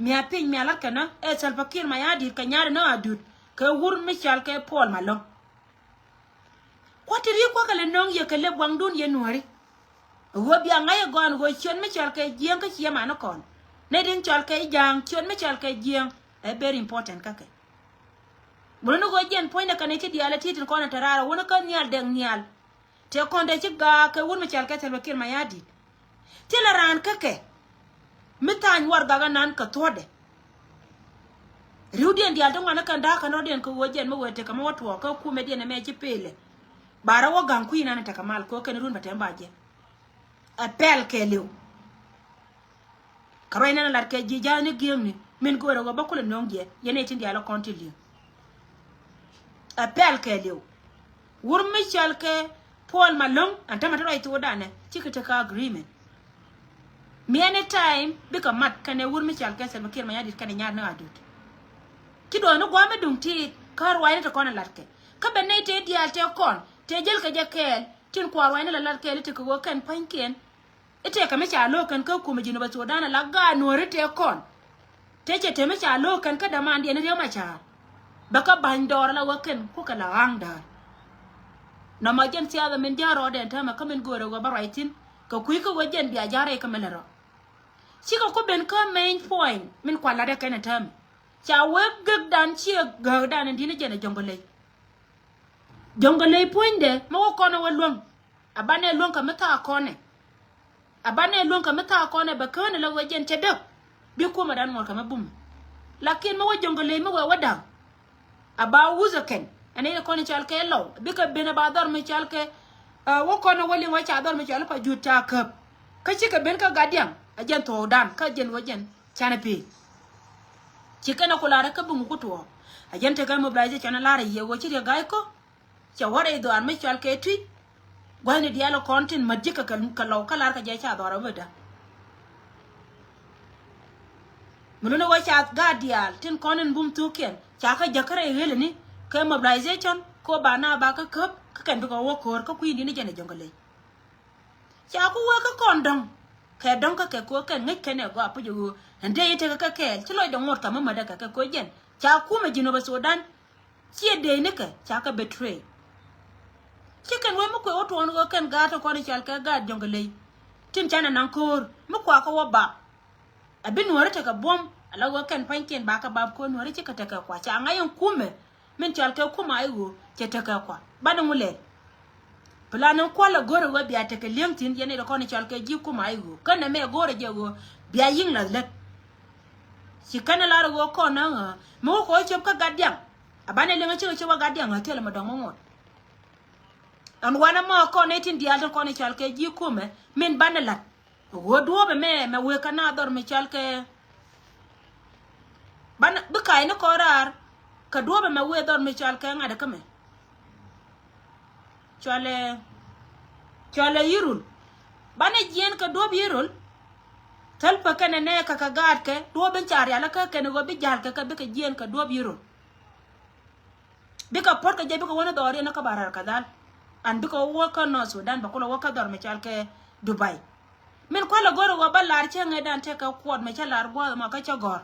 Mia̱ piny mia̱ la̱t kɛ nä ɛ Salva Kiir Mayardit kɛ nya̱a̱t ni Adut kɛ wur mi cɔal kɛ Paul Malong. Kua̱t ti ri kua̱kɛ lɛ nöŋ yɛ kɛ lɛ buaŋdun yɛ nuɔ̱ri. Ɣöö bia ŋa̱c ɛ gɔ̱a̱n ɣöö ciöt mi cɔal kɛ jiäŋ kä ciɛ man ni kɔn. Nɛ din cɔal kɛ ja̱a̱ŋ ciöt mi cɔal kɛ jiäŋ ɛ very important kä kɛ. Muruni ɣöö jiɛn puɔ̱nydɛ kɛn i̱ ci diaal ɛ ti̱i̱t in kɔn ɛ te raar ɛ wun kä nhial dɛŋ nhial. Tëë kɔn dee ci gaak kɛ wun mi cɔal kɛ Salva Kiir Mayardit. Thilɛ raan kä kɛ mi tha̱a̱ny warɛgak ɛnan kɛ thuɔ̱kdɛ. Ri̱wdiɛn diaal ti ŋuan ni kɛn da̱a̱k kɛn rɔ̱diɛn kɛ ɣöö jɛn mi wëë tekɛ mi wä tuɔɔk kä kumɛdiɛn ɛmɛ ci pelɛ. Ba rɔ wä ga̱ŋ kui̱ nan tekɛ mal kɛ ɣöö kɛn run bɛ tɛm ba jɛ. Ɛ pɛl kɛɛliw. Kɛ ruac nɛn a lat kɛ ji̱ ja̱a̱ni gi̱eŋni min go̱o̱rɛ ɣöö bä kulɛ nöŋ jɛ yɛn ɛ tin diaal ɛ kɔn ti li̱eŋ. Ɛ pɛl kɛɛliw. Wur mi cɔal kɛ Paul Malong ɛn tämɛ ti ruac thokdanɛ cikɛ tekɛ agreement. Mi any time bikɛ mat kɛnɛ wur mi cɔal kɛ Salva Kiir Mayardit kɛnɛ nya̱a̱t ni Adut. Ci duɔ̱ɔ̱ni gua̱a̱m mi duŋ tiit kä ruacni ti kɔn a lat kɛ kä ben nɛy tëë diaal tëë kɔn tëë jäl kɛ jɛ kɛɛl tin kua̱r ruacni la lat kɛɛl i̱ tekɛ ɣöö kɛn pa̱nykiɛn. I̱ tëëkɛ mi ca lo̱o̱k kɛn kä kumɛ Jinubä Sudan ala gaat nuɔ̱ɔ̱ri tëë kɔn. Tëë cɛ te mi ca lo̱o̱k kɛn kä dämandiɛn i̱ Riek Machar. Bɛ kä ba̱ny dɔɔr ala wä kɛn kukɛ la ɣa̱a̱ŋ däär. Nɔmɔ jɛn thiathɛ min ja̱a̱r rɔɔdɛ ɛn täämɛ kä min göörɛ ɣöö bä ruac thi̱n kɛ kui̱ kä wä jɛn bia ja̱a̱r rɛy kä mi lät rɔ. Cikɛ ku ben kä main point min kualatdɛ kɛn ɛn täämɛ. Ca wee gäkdan ciɛ gäkdan in di̱t ni jɛn ɛ Jɔŋgɔley. Jɔŋgɔley puɔ̱nydɛ mi wä kɔn ɛ wä luäŋ. A banɛ luäŋ kɛ mi thaak kɔnɛ. A banɛ luäŋ kɛ mi thaak kɔnɛ bɛ kään ɛ la wee jɛn cɛ däk. Bi kumɛ dan ŋuɔ̱t kɛ mi bum. Lakin mi wä Jɔŋgɔley mi wee wä da̱ŋ. A ba wuth ɛ kɛn ɛn i̱ kɔn i̱ cɔal kɛ Lɔw bikɛ ben a ba dhɔr mi cɔal kɛ. Wä kɔn ɛ wä liŋ wä ca dhɔr mi cɔal pa Jut ca käp. Kä cikɛ ben kä Gadiaŋ a jɛn thuɔɔkdan kä jɛn wä jɛn canɛ pee. Ci kɛn a ku lar kä buŋ ku tuɔɔk a jɛn tekɛ mobilization a lar a yiëë wä ci Riek Gai Kok. Cɛ wä rɛy dhɔaar mi cɔal kɛ Twic. Gua̱thni diaal kɔn tin mät ji̱ kɛ kɛ Lɔw kä lar kɛ jɛ ca dhɔaar a wä da. Mi luni wä ca gaat diaal tin kɔn in bum thukiɛn ca kä jäk kä rɛy ɣelini kɛ mobilization ko ba na ba kä käp kä kɛn bikɛ wä ko̱o̱r kä kui̱n di̱t ni jɛn ɛ Jɔŋgɔley. Ca ku wee kä kɔn dɔ̱ŋ kɛ dɔ̱ŋ kä kɛ ko̱ kɛn ŋäc kɛn ɛ gɔaa puc ɛ ɣöö ɛn dee i̱ tekɛ kɛ kɛɛl ci lɔcdɛ ŋot kɛ mi mädɛ kɛ kɛ ko̱ jɛn ca kumɛ Jinubä Sudan. Ciɛ dee nikɛ ca kɛ betray. Ci kɛn wee mi kuɛ wä tuɔɔn ɣöö kɛn gaat ti kɔn i̱ cɔal kɛ gaat Jɔŋgɔley tin canɛ naŋ ko̱o̱r mi kuakä wä bap. A bi nuɔ̱ɔ̱ri tekɛ buɔ̱m a la ɣöö kɛn pa̱nykiɛn bakɛ bap ko̱o̱r nuɔ̱ɔ̱ri cikɛ tekɛ kua ca ŋa̱c ɛn kumɛ. Min cɔal kɛ kumɛ a i̱ ɣöö cɛ tekɛ kua banɛ ŋu lɛl. Plan in kual a go̱rɛ ɣöö bia tekɛ li̱eŋ thi̱n yɛn i̱ kɔn i̱ cɔal kɛ ji̱ kumɛ a i̱ ɣöö känɛ mɛ go̱rɛ jɛ ɣöö bia yi̱ŋ lath lät. Ci känɛ lar ɣöö kɔn ɛ ɣöö mi wä kɛ wä cop kä Gadiaŋ. A banɛ liŋ a cikɛ cop kä Gadiaŋ a thilɛ mɛ dɔ̱ŋ mɛ ŋot. Ɛn wanɛ mɔ kɔn i̱ tin diaal tin kɔn i̱ cɔal kɛ ji̱ kumɛ min banɛ la̱t. Ɣöö duɔ̱ɔ̱pɛ mɛ mɛ wëë kä na dhɔr mi cɔal kɛ. Banɛ bi ka̱a̱cni kɔn raar kɛ duɔ̱ɔ̱pɛ mɛ wëë dhɔr mi cɔal kɛ ŋa̱t kä mɛ. Cɔalɛ cɔalɛ Yirol. Banɛ jiɛn kɛ duɔ̱ɔ̱p Yirol. Thäl pä kɛnɛ nɛ kɛ kɛ gaatkɛ duɔ̱ɔ̱p in ca rial kä kɛn ɣöö bi ja̱l kɛ kɛ bikɛ jiɛn kɛ duɔ̱ɔ̱p Yirol. Bikɛ puɔ̱t kɛ jɛ bikɛ wä ni dhɔriɛn ni kä Bahr el Ghazal. An bikɛ wä kä North Sudan bɛ kulɛ wä kä dhɔr mi cɔal kɛ Dubai. Min kualɛ go̱r ɣöö ba lar cä ŋäcdan tekɛ kuɔt mi cä lar gua̱a̱th mɔ kä cä gɔ̱r.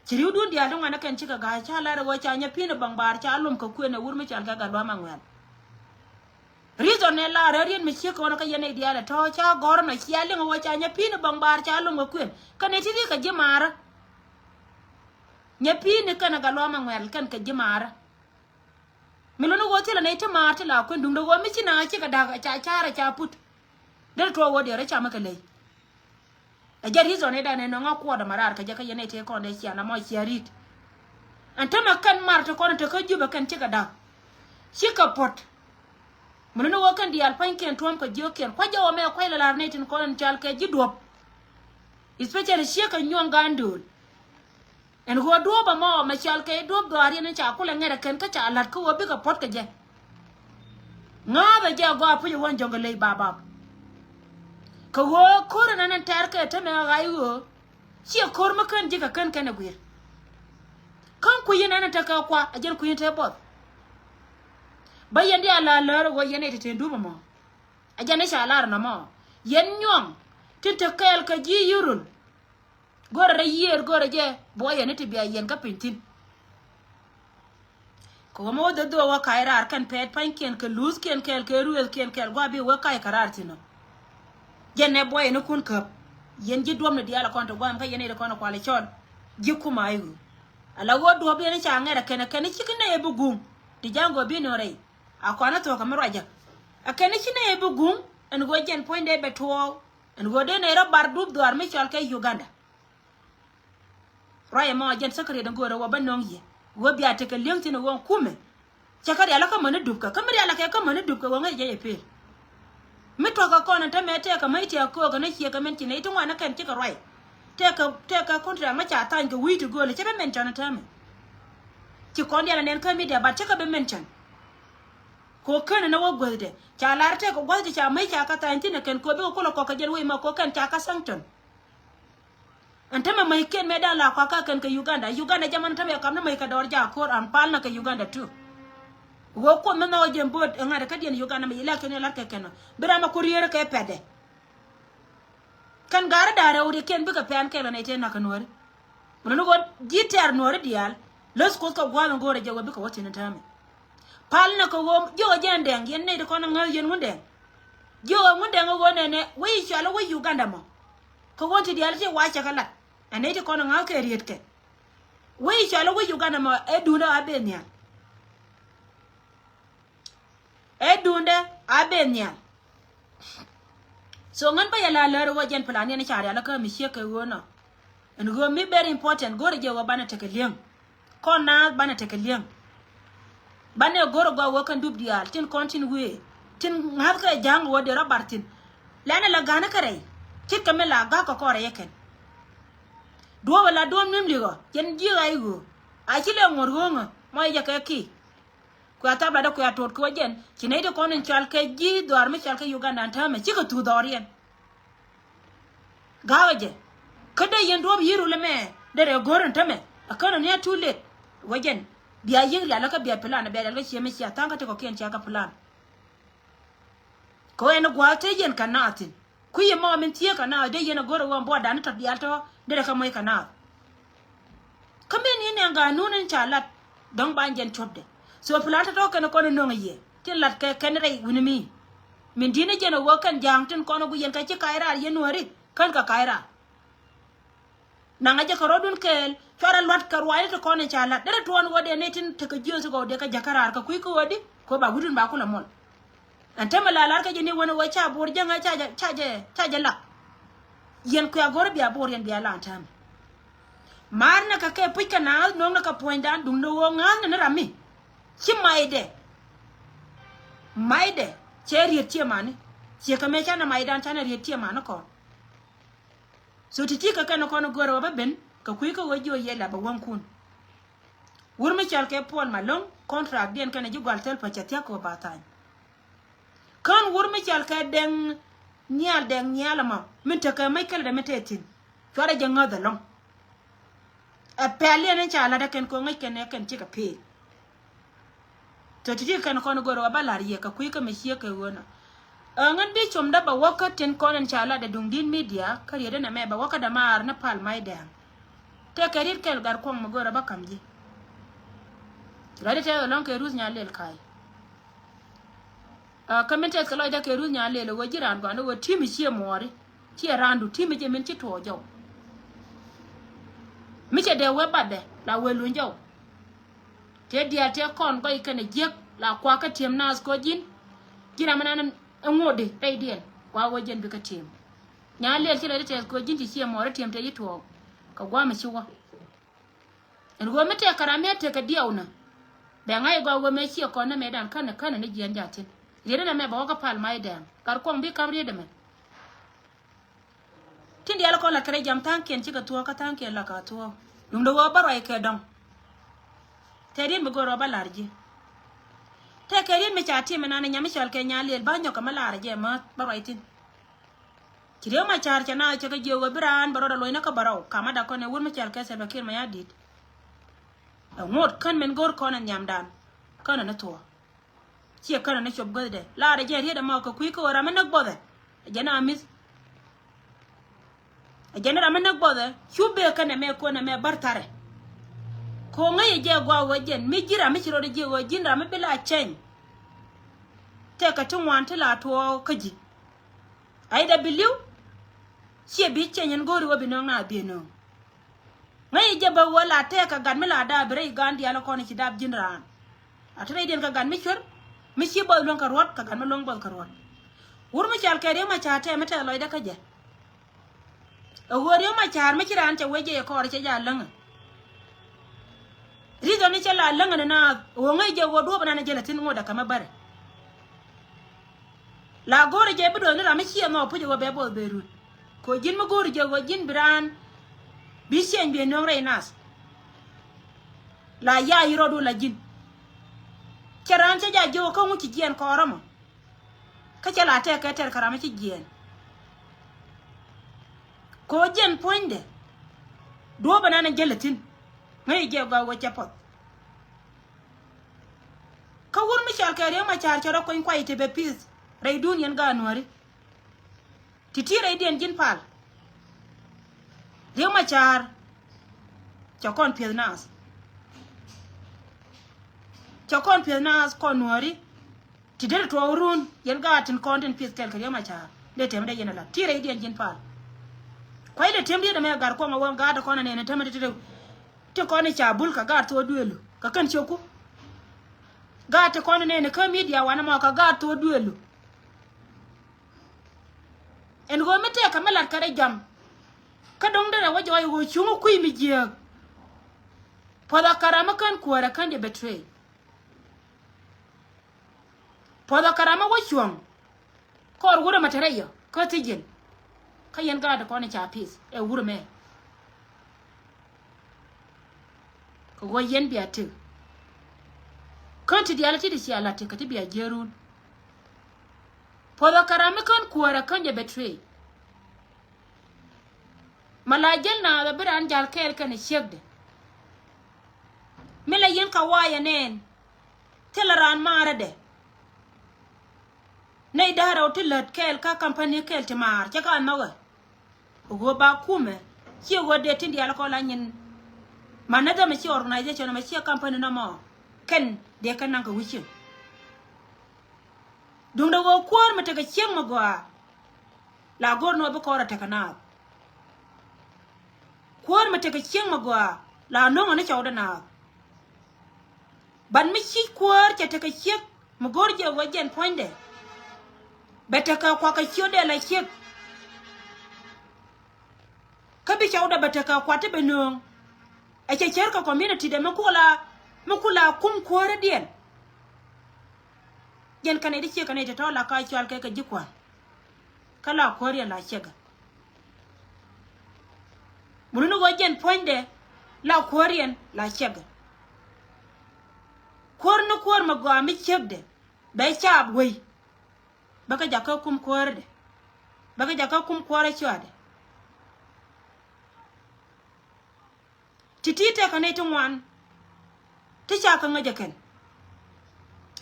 Ci ri̱wdun diaal ti ŋuan ni kɛn cikɛ ga̱a̱c ca lar ɣöö ca nyɛ pi̱n ɛ bäŋ baar ca lom kɛ kuën ɛ wur mi cɔal kɛ Gatluak Maŋuɛl. Reason ni lar ɛ riet mi ciek kɛ ɣän kä yɛn nɛy diaal ɛ tɔ̱ ca gɔ̱r nɔ cia liŋ ɣöö ca nyɛ pi̱n ɛ bäŋ baar ca lom kɛ kuën. Kɛn ɛ ti riek kɛ ji̱ maarä. Nyɛ pi̱n ni kɛn ɛ Gatluak Maŋuɛl kɛn kɛ ji̱ maarä. Mi luni ɣöö thilɛ nɛy ti maar ti la kuën duŋdɛ ɣöö mi ci na cikɛ da̱k ca ca̱rɛ ca put. Derɛ tuɔɔk ɣöö diɛɛr ɛ camä kɛ ley. Ɛ jɛ reason ɛ danɛ nɔŋ a kuɔɔdɛ ma raar kɛ jɛ kä yɛn nɛy tëë kɔn dee cia na mɔ cia ri̱t. Ɛn tämɛ kɛn mar ti kɔn te kä Jubɛ kɛn cikɛ da̱k. Cikɛ puɔ̱t. Mi luni ɣöö kɛn diaal pa̱nykiɛn tuɔ̱ɔ̱m kɛ jiökiɛn kua̱c jɛ ɣöö mɛ kua̱c lɛ la̱r nɛy tin kɔn in cal kɛ ji̱ duɔ̱p. Especially ciekɛ nyuɔ̱ŋ ga̱a̱n dööl. Ɛn ɣöö duɔ̱ɔ̱p ɛmɔ mɛ cɔal kɛ duɔ̱ɔ̱p dhɔaariɛn in ca kulɛ ŋɛrɛ kɛn kä ca la̱t kä ɣöö bikɛ puɔ̱t kɛ jɛ. Ŋa̱a̱thɛ jɛ gɔaa puc ɛ wän Jɔŋgɔley babap. Kɛ ɣöö ko̱r ɛn ɛn ɛn tɛ̈r kɛ te mɛ ɣa̱c ɣöö ciɛ ko̱r mi kän ji̱ kɛ kän kɛn ɛ gui̱i̱r. Kän kui̱ in ɛn ɛn tekɛ kua ɛ jɛn kui̱ in te buɔth. Bä yɛn diaal la lär ɛ ɣöö yɛn ɛ te te dup ɛmɔ. Ɛ jɛn ɛ ca lar ɛn ɛmɔ yɛn nyuɔ̱ŋ tin te kɛɛl kɛ ji̱ Yirol. Go̱rɛ rɛy yiëër go̱rɛ jɛ buɔyɛ ni ti bia yɛn kä piny thi̱n. Kɛ ɣöö mi wä dho̱dho̱ wä ka̱c raar kɛn pɛɛt pa̱nykiɛn kɛ luuthkiɛn kɛɛl kɛ ruëëthkiɛn kɛɛl gua̱a̱ bi wä ka̱c kɛ raar thi̱n ɔ. Jɛn nɛ buɔyɛ ni kun käp. Yɛn ji̱ duɔ̱pni diaal ɛ kɔn ti gua̱a̱m kä yɛn nɛy ti kɔn ɛ kual ɛ cɔl ji̱ kum a i̱ ɣöö ala ɣöö duɔ̱ɔ̱p yɛn ca ŋɛr ɛ kɛn ɛ kɛn ci kɛ nɛy ɛ bi guŋ. Ti ja̱a̱ŋ gɔɔ bi nööŋ rɛy a kɔn ɛ thuɔ̱k kɛ mi ruacä. Ɛ kɛn ci nɛy ɛ bi guŋ ɛn ɣöö jɛn puɔ̱nydɛ bɛ tuɔɔk. Ɛn ɣöö dee nɛy rɔ bar dup dhuaar mi cɔal kɛ Uganda. Ruac ɛmɔ jɛn secretary ɛn go̱o̱rɛ wä bä nöŋ yɛ. Wä bia tekɛ li̱eŋ thi̱n ɛ ɣöö kumɛ. Cɛ kä rialä kä mäni dupkä kä mi rialä kɛ kä mäni dupkä ɣöö ŋäc jɛ yɛ pëël. Mi tuɔ̱kä kɔn ɛn tämɛ tɛɛkä mäc tiɛɛk köökä ni ciëkä mɛn ci nɛy ti ŋuan ni kɛn cikɛ ruac. Tɛɛkä tɛɛkä contract mä ca tha̱a̱ny kɛ wi̱i̱ ti gööl cɛ bä mention ɛn tämɛ. Ci kɔn diaal ɛ nɛn kä media but cä kɛ bä mention. Kɛ ɣöö ken ɛn ɛ wä guäthdɛ ca lar tɛɛkä gua̱th ti ca mäc ca kä tha̱a̱ny thi̱n ɛ kɛn kɛ ɣöö bikɛ kulɛ kɔk kɛ jɛn wec ma kɛ ɣöö kɛn ca kä sanction. Ɛn tämɛ mäckiɛn mëë dan la kuakä kɛn kɛ Uganda. Uganda jɛ man tämɛ kam ni mäc kɛ dɔɔr jaak ko̱r an pal na kɛ Uganda too. Ɣöö kuoth mi nhɔk jɛ bo̱o̱t ɛ ŋa̱t kä diɛn Uganda mi election ɛ la̱t kɛ kɛn ɔ. Bi ram ɛ ku rier kɛ pɛtdɛ. Kɛn ga̱ri da̱a̱r ɛ wut ikiɛn bikɛ pɛn kɛl ɛ nɛy tëë na̱k kɛ nuääri. Wulɛ ni ɣöö ji̱ tɛ̈r nuääri diaal. Läth kuoth kɛ gua̱a̱th in go̱o̱rɛ jɛ wä bikɛ wä thi̱n in täämɛ. Pal na kɛ ɣöö jiök ɛ jɛ ɛn dɛŋ yɛn nɛy ti kɔn ɛ ŋäth yɛn Ŋundɛŋ. Jiök ɛ Ŋundɛŋ ɛ ɣöö nɛnɛ wec i̱ cɔal ɛ wec Uganda mɔ. Kɛ ɣöö ti diaal ti wa cɛ kɛ lat. Ɛ nɛy ti kɔn ɛ ŋa̱th kɛ rietkɛ. Wec i̱ cɔal ɛ wec Uganda mɔ ɛ duundɛ a ben nhial. Ɛ duundɛ a ben nhial. So ŋän bä yɛ la lär ɣöö jɛn plan yɛn ca rial kä mi ciek kɛ ɣöö nɔ. Ɛn ɣöö mi very important go̱rɛ jɛ ɣöö banɛ tekɛ li̱eŋ. Kɔn naath banɛ tekɛ li̱eŋ. Banɛ go̱rɛ gɔaa ɣöö kɛn dup diaal tin kɔn tin wëë tin ŋa̱thkɛ ja̱a̱ŋ ɣöö dee rɔ bar thi̱n. Lɛnɛ la ga̱nä kä rɛy ce̱tkɛ mi la ga̱k kɛ kɔn rɛy ɛ kɛn. Duɔ̱ɔ̱p ɛ la duɔ̱ɔ̱p ni̱m li̱kɔ jɛn ji̱ ɣa̱c ɣöö a ci lɛ ŋuɔ̱t ɣööŋä mɔ yɛ jɛ kɛ ki. Kuɛ thap latdä kuɛ tot kɛ wä jɛn ci nɛy ti kɔn in cɔal kɛ ji̱ dhɔaar mi cɔal kɛ Uganda ɛn täämɛ cikɛ thuth dhɔriɛn. Ga̱a̱kɛ jɛ kä dee yɛn duɔ̱ɔ̱p yi̱r wulɛ mɛ dee rɛ go̱r ɛn tämɛ. Ɛ känɛ ni a too late wä jɛn bia yi̱k rial kä bia plan bia rial kä ciɛ mi cia tha̱a̱ŋ kä ti kɔ̱kiɛn cia kɛ plan. Kɛ ɣöö ɛn gua̱a̱th te yɛn kɛ naath thi̱n. Kui̱ ɛmɔ min thieekä naath dee yɛn a go̱r ɛ ɣöö buɔtdan ni tɔt diaal tɔ̱ derɛ kɛ moc kɛ naath. Kä min ni nɛn ga̱a̱n nun in ca lat dɔ̱ŋ ba jɛn cuɔpdɛ. So plan tɔ̱tɔ̱ kɛn kɔn in nöŋ a yiëë tin lat kɛ kɛn rɛy wi̱ni mi. Min di̱t ni jɛn a ɣöö kɛn ja̱a̱ŋ tin kɔn a guic yɛn kɛ ci kac raar yɛn nuääri kän kɛ kac raar. Naŋ a jɛ kɛ rɔ̱dun kɛɛl cuarɛ lua̱t kɛ ruaacni ti kɔn in ca la̱t derɛ tuɔɔn ɣöö dee nɛy tin tekɛ jiöth ti kɔw dee kɛ jäkä raar kɛ kui̱ kä ɣöödi kɛ ɣöö ba wi̱dun ba kulɛ muɔl. Ɛn tämɛ la la̱r kä jɛ ni wen ɣöö ca bo̱o̱r jäŋä ca jɛ ca jɛ ca jɛ lak. Yɛn kuɛ go̱r bia bo̱o̱r yɛn bia la ɛn tämɛ. Ma̱a̱r nɛ kɛ kɛ puc kɛ naath no̱o̱ŋ nɛ kɛ puɔ̱nydan duŋdɛ ɣöö ŋa̱a̱th nɛ ni ram mi ci maydɛ. Maydɛ cɛ riet ciɛ mani ciɛ kɛ mëë canɛ maydan canɛ riet ciɛ mani kɔn. So ti ti kɛ kɛn kɔn go̱rɛ wä bä ben kɛ kui̱ kä wä jiɔ yɛ la bɛ wäŋkun. Wur mi cɔal kɛ Paul Malong contract diɛn kɛn ji̱ gual thil pä cɛ thiak kɛ wä ba thany. Kän wur mi cɔal kɛ Dɛŋ Nhial Dɛŋ Nhial ɛmɔ min tekɛ mec kɛlɛ dɛ mi tɛ thi̱n. Cuarɛ jɛ ŋäth ɛlɔ̱ŋ. Ɛ pɛl yɛn in ca la̱t ɛ kɛn kɛ ŋäc kɛn ɛ kɛn cikɛ peel. Tɔ ti̱ti̱ kɛn kɔn go̱r ɣä ba la̱r yɛ kɛ kui̱ kä mi ciek kɛ ɣöö nɔ. Ɛ ŋän bi com dä bɛ wäkä tin kɔn in ca lat ɛ duŋ di̱t media kä riet in ɛmɛ bɛ wäkä dämaar ni pal mac dɛ̈ɛ̈ŋ. Tëëkɛ riet kɛl gat kuɔŋ mi go̱r ɣä ba ka̱m ji̱. Rɔ̱di̱ tɛth ɛlɔ̱ŋ kɛ Ruth Nyalel ka̱a̱c. Ɛ kä min tɛth kɛ lɔcdä kɛ Ruth Nyalel ɛ ɣöö ji̱ raan gɔaa ni ɣöö ti̱mi ciɛ muɔɔri ciɛ raandu ti̱mi jɛ min ci tuɔɔk jɔw. Mi cɛ dee wee batdɛ la wee luny jɔw. Tëë diaal tëë kɔn gɔy kɛnɛ jiäk la kuakä ti̱em naath kɔ ji̱n. Ji̱ ram ɛnan ɛ ŋotdi rɛydiɛn kua wä jiɛn bikɛ ti̱em. Nyalel ci rɛy ti tɛth kɔ ji̱n ci ciɛ mɔɔri ti̱em tëë ji̱ tuɔɔk kɛ gua̱a̱mɛ ci wä. Ɛn ɣöö mi tëë kɛ ram mi a tëë kɛ diɛw nä bɛ ŋa̱c gɔaa ɣöö mëë ciɛ kɔn nä mëëdan känɛ känɛ ni jiɛn ja̱thi̱n. Riet ɛn ɛmɛ bɛ wä kä pal mac dɛɛŋ gat kuɔŋ bi ka̱m riet ɛmɛ. Tin diaal kɔn la kɛrɛ jam tha̱a̱ŋkiɛn cikɛ thuɔ̱ɔ̱k kä tha̱a̱ŋkiɛn la ka thuɔ̱ɔ̱k. Duundɛ ɣöö bä ruac kɛ dɔ̱ŋ. Tɛ riet mi go̱o̱r ɣöö bä la̱r ji̱. Tɛ kɛ riet mi ca ti̱em ɛnan ɛ nyam mi cɔal kɛ Nyalel bä nyɔk kɛ mi la̱r jɛ määth bä ruac thi̱n. Ci Riek Macar cɛ na cɛ kɛ jiök ɣöö bi raan bɛ rɔɔdɛ luɔ̱cnä kä bärɔw kamäda kɔn ɛ wur mi cɔal kɛ Salva Kiir Mayardit. Ɛ ŋot kän min go̱o̱r kɔn ɛ nhiamdan känɛ ni thuɔ̱ɔ̱k. Ciɛ känɛ ni cop guäthdɛ laarɛ jɛ riet ɛmɔ kɛ kui̱ kä ɣöö ram mi näk buɔthɛ. Ɛ jɛn a mi̱th. A jɛn ram mi näk buɔthɛ cu bee kɛnɛ mɛ kuɔnɛ mɛ bär tharɛ. Ko̱ ŋäc jɛ gua wä jɛn mi ji̱ ram mi ci rɔɔdɛ jiɛ wä ji̱n ram mi bi la cɛny. Tɛkɛ ti ŋuan ti la tuɔɔk kä ji̱. Ai dɛ bi li̱w. Ciɛ bi cɛny ɛn go̱o̱ri wä bi nööŋ na biɛ nööŋ. Ŋäc jɛ bä wä la tɛkɛ gat mi la daa bi rɛy gaan diaal kɔn ci dap ji̱n raan. A te rɛydiɛn kɛ gat mi cuer mi ci buɔth luäŋ kɛ ruɔ̱t kɛ gat mi luäŋ buɔth kɛ ruɔ̱t. Wur mi cal kɛ Riek Machar tɛm mi tɛth lɔcdä kä jɛ. Ɛ ɣöö Riek Machar mi ci raan cɛ wec jɛ kɔɔr cɛ ja läŋä. Reason ni cɛ la läŋä ni naath ɣöö ŋäc jɛ ɣöö duɔ̱ɔ̱p ɛnan jɛ lɛ thi̱n ŋot ɛ kɛ mi bärɛ. La go̱o̱rɛ jɛ bi do̱th ni ram mi ciɛ nhɔk puc ɛ ɣöö bɛ buɔth bɛ rut. Kɛ ɣöö ji̱n mi go̱o̱rɛ jɛ ɣöö ji̱n bi raan bi ciɛny biɛ nööŋ rɛy nath. La ya yi rɔɔdu la ji̱n. Cɛ raan cɛ ja jiök kä ŋuc ci jiɛɛn kɔɔrä mɔ. Kä cɛ la tɛk kɛ tɛr kɛ ram mi ci jiɛɛn. Kɛ ɣöö jiɛn puɔ̱nydɛ. Duɔ̱ɔ̱p ɛnan ɛ jälɛ thi̱n. Ŋäc jɛ gɔaa wä cɛ puɔth. Kä wur mi cɔal kɛ Riek Machar cɛ rɔ kuany kuay ti bɛ peace rɛydun yɛn gaat Nuääri. Ti ti rɛydiɛn ji̱n pal. Riek Machar cɛ kɔn pieth naath. Cɛ kɔn pieth naath kɔn Nuääri. Ti deri tuɔɔk run yɛn gaat tin kɔn tin pieth kɛl kɛ Riek Machar. Dee tɛm dee yɛn ala ti rɛydiɛn ji̱n pal. Kuay dee tɛm diet ɛmɛ gat kuɔŋ a wä gaat ti kɔn anɛn tɛmɛ ti ti ti kɔn i̱ ca bul kɛ gaat thok duëëlu kɛ kɛn cioku. Gaat ti kɔn inɛn kä media wanɛ mɔ kɛ gaat thok duëëlu. Ɛn ɣöö mi tëëkɛ mi la̱t kɛ rɛy jam. Kä do̱ŋ derɛ wä jɔɔc ɣöö cuŋ kui̱ mi jiääk. Puɔth a karam mi kän kuäärä kän jɛ betray. Puɔth a karam mi wä cuɔ̱ŋ. Kɔr wurɛ mɛ te rɛy yɔ kä thi̱ji̱n. Kä yɛn gaat kɔn i̱ ca peace ɛ wurɛ mɛ. Kɛ ɣöö yɛn bia tëk. Kän ti diaal ti di cia la̱t ti kɛ ti bia jiärun. Puɔth ɔ kɛ ram mi kän kuäärä kän jɛ betray. Ma la jäl naath ɔ bi raan jal kɛɛl kɛnɛ ciekdɛ. Mi la yɛn ka waayɛ nɛɛn. Thilɛ raan maarädɛ. Nɛy da̱rɛ ɔ ti lät kɛɛl kä kampani kɛɛl ti maar cɛ ka nhɔkɛ. Ɣöö ba kumɛ ciɛ ɣöö dee tin diaal kɔn la nyin. Ma näthɛ mɛ ciɛ organization mɛ ciɛ company nɔmɔ kɛn dee kɛn naŋ kɛ wi̱ciɛn. Duundɛ ɣöö kuäär mi tekɛ cieŋ mi gɔaa. La go̱r ni ɣöö bi kɔrɛ tekɛ naath. Kuäär mi tekɛ cieŋ mi gɔaa la no̱ŋɛ ni cɔwdɛ naath. But mi ciec kuäär cɛ tekɛ ciek mi go̱r jɛ wä jɛn puɔ̱nydɛ. Bɛ tekɛ kuak kɛ ciötdɛ la ciek. Kä bi cɔwdɛ bɛ tekɛ kuat ti bɛ nööŋ. Ɛ cɛ cär kɛ community dɛ mi kula mi kula kum kuäärädiɛn. Jɛn kɛnɛ di ciek kɛnɛ ti tɔ̱ la ka cual kɛ kɛ ji̱ kua̱r. Kä la kuääriɛn la ciɛkɛ. Mun ni ɣöö jɛn puɔ̱nydɛ la kuääriɛn la ciɛkɛ. Kuäär ni kuäär mi gɔaa mi ciekdɛ bɛ caap wei. Bäkɛ jakä kum kuäärädɛ. Bäkɛ jakä kum kuäärä cua̱dɛ. Ti̱ti̱ tɛkɛ nɛy ti ŋuan. Ti ca kɛ ŋäcä kɛn.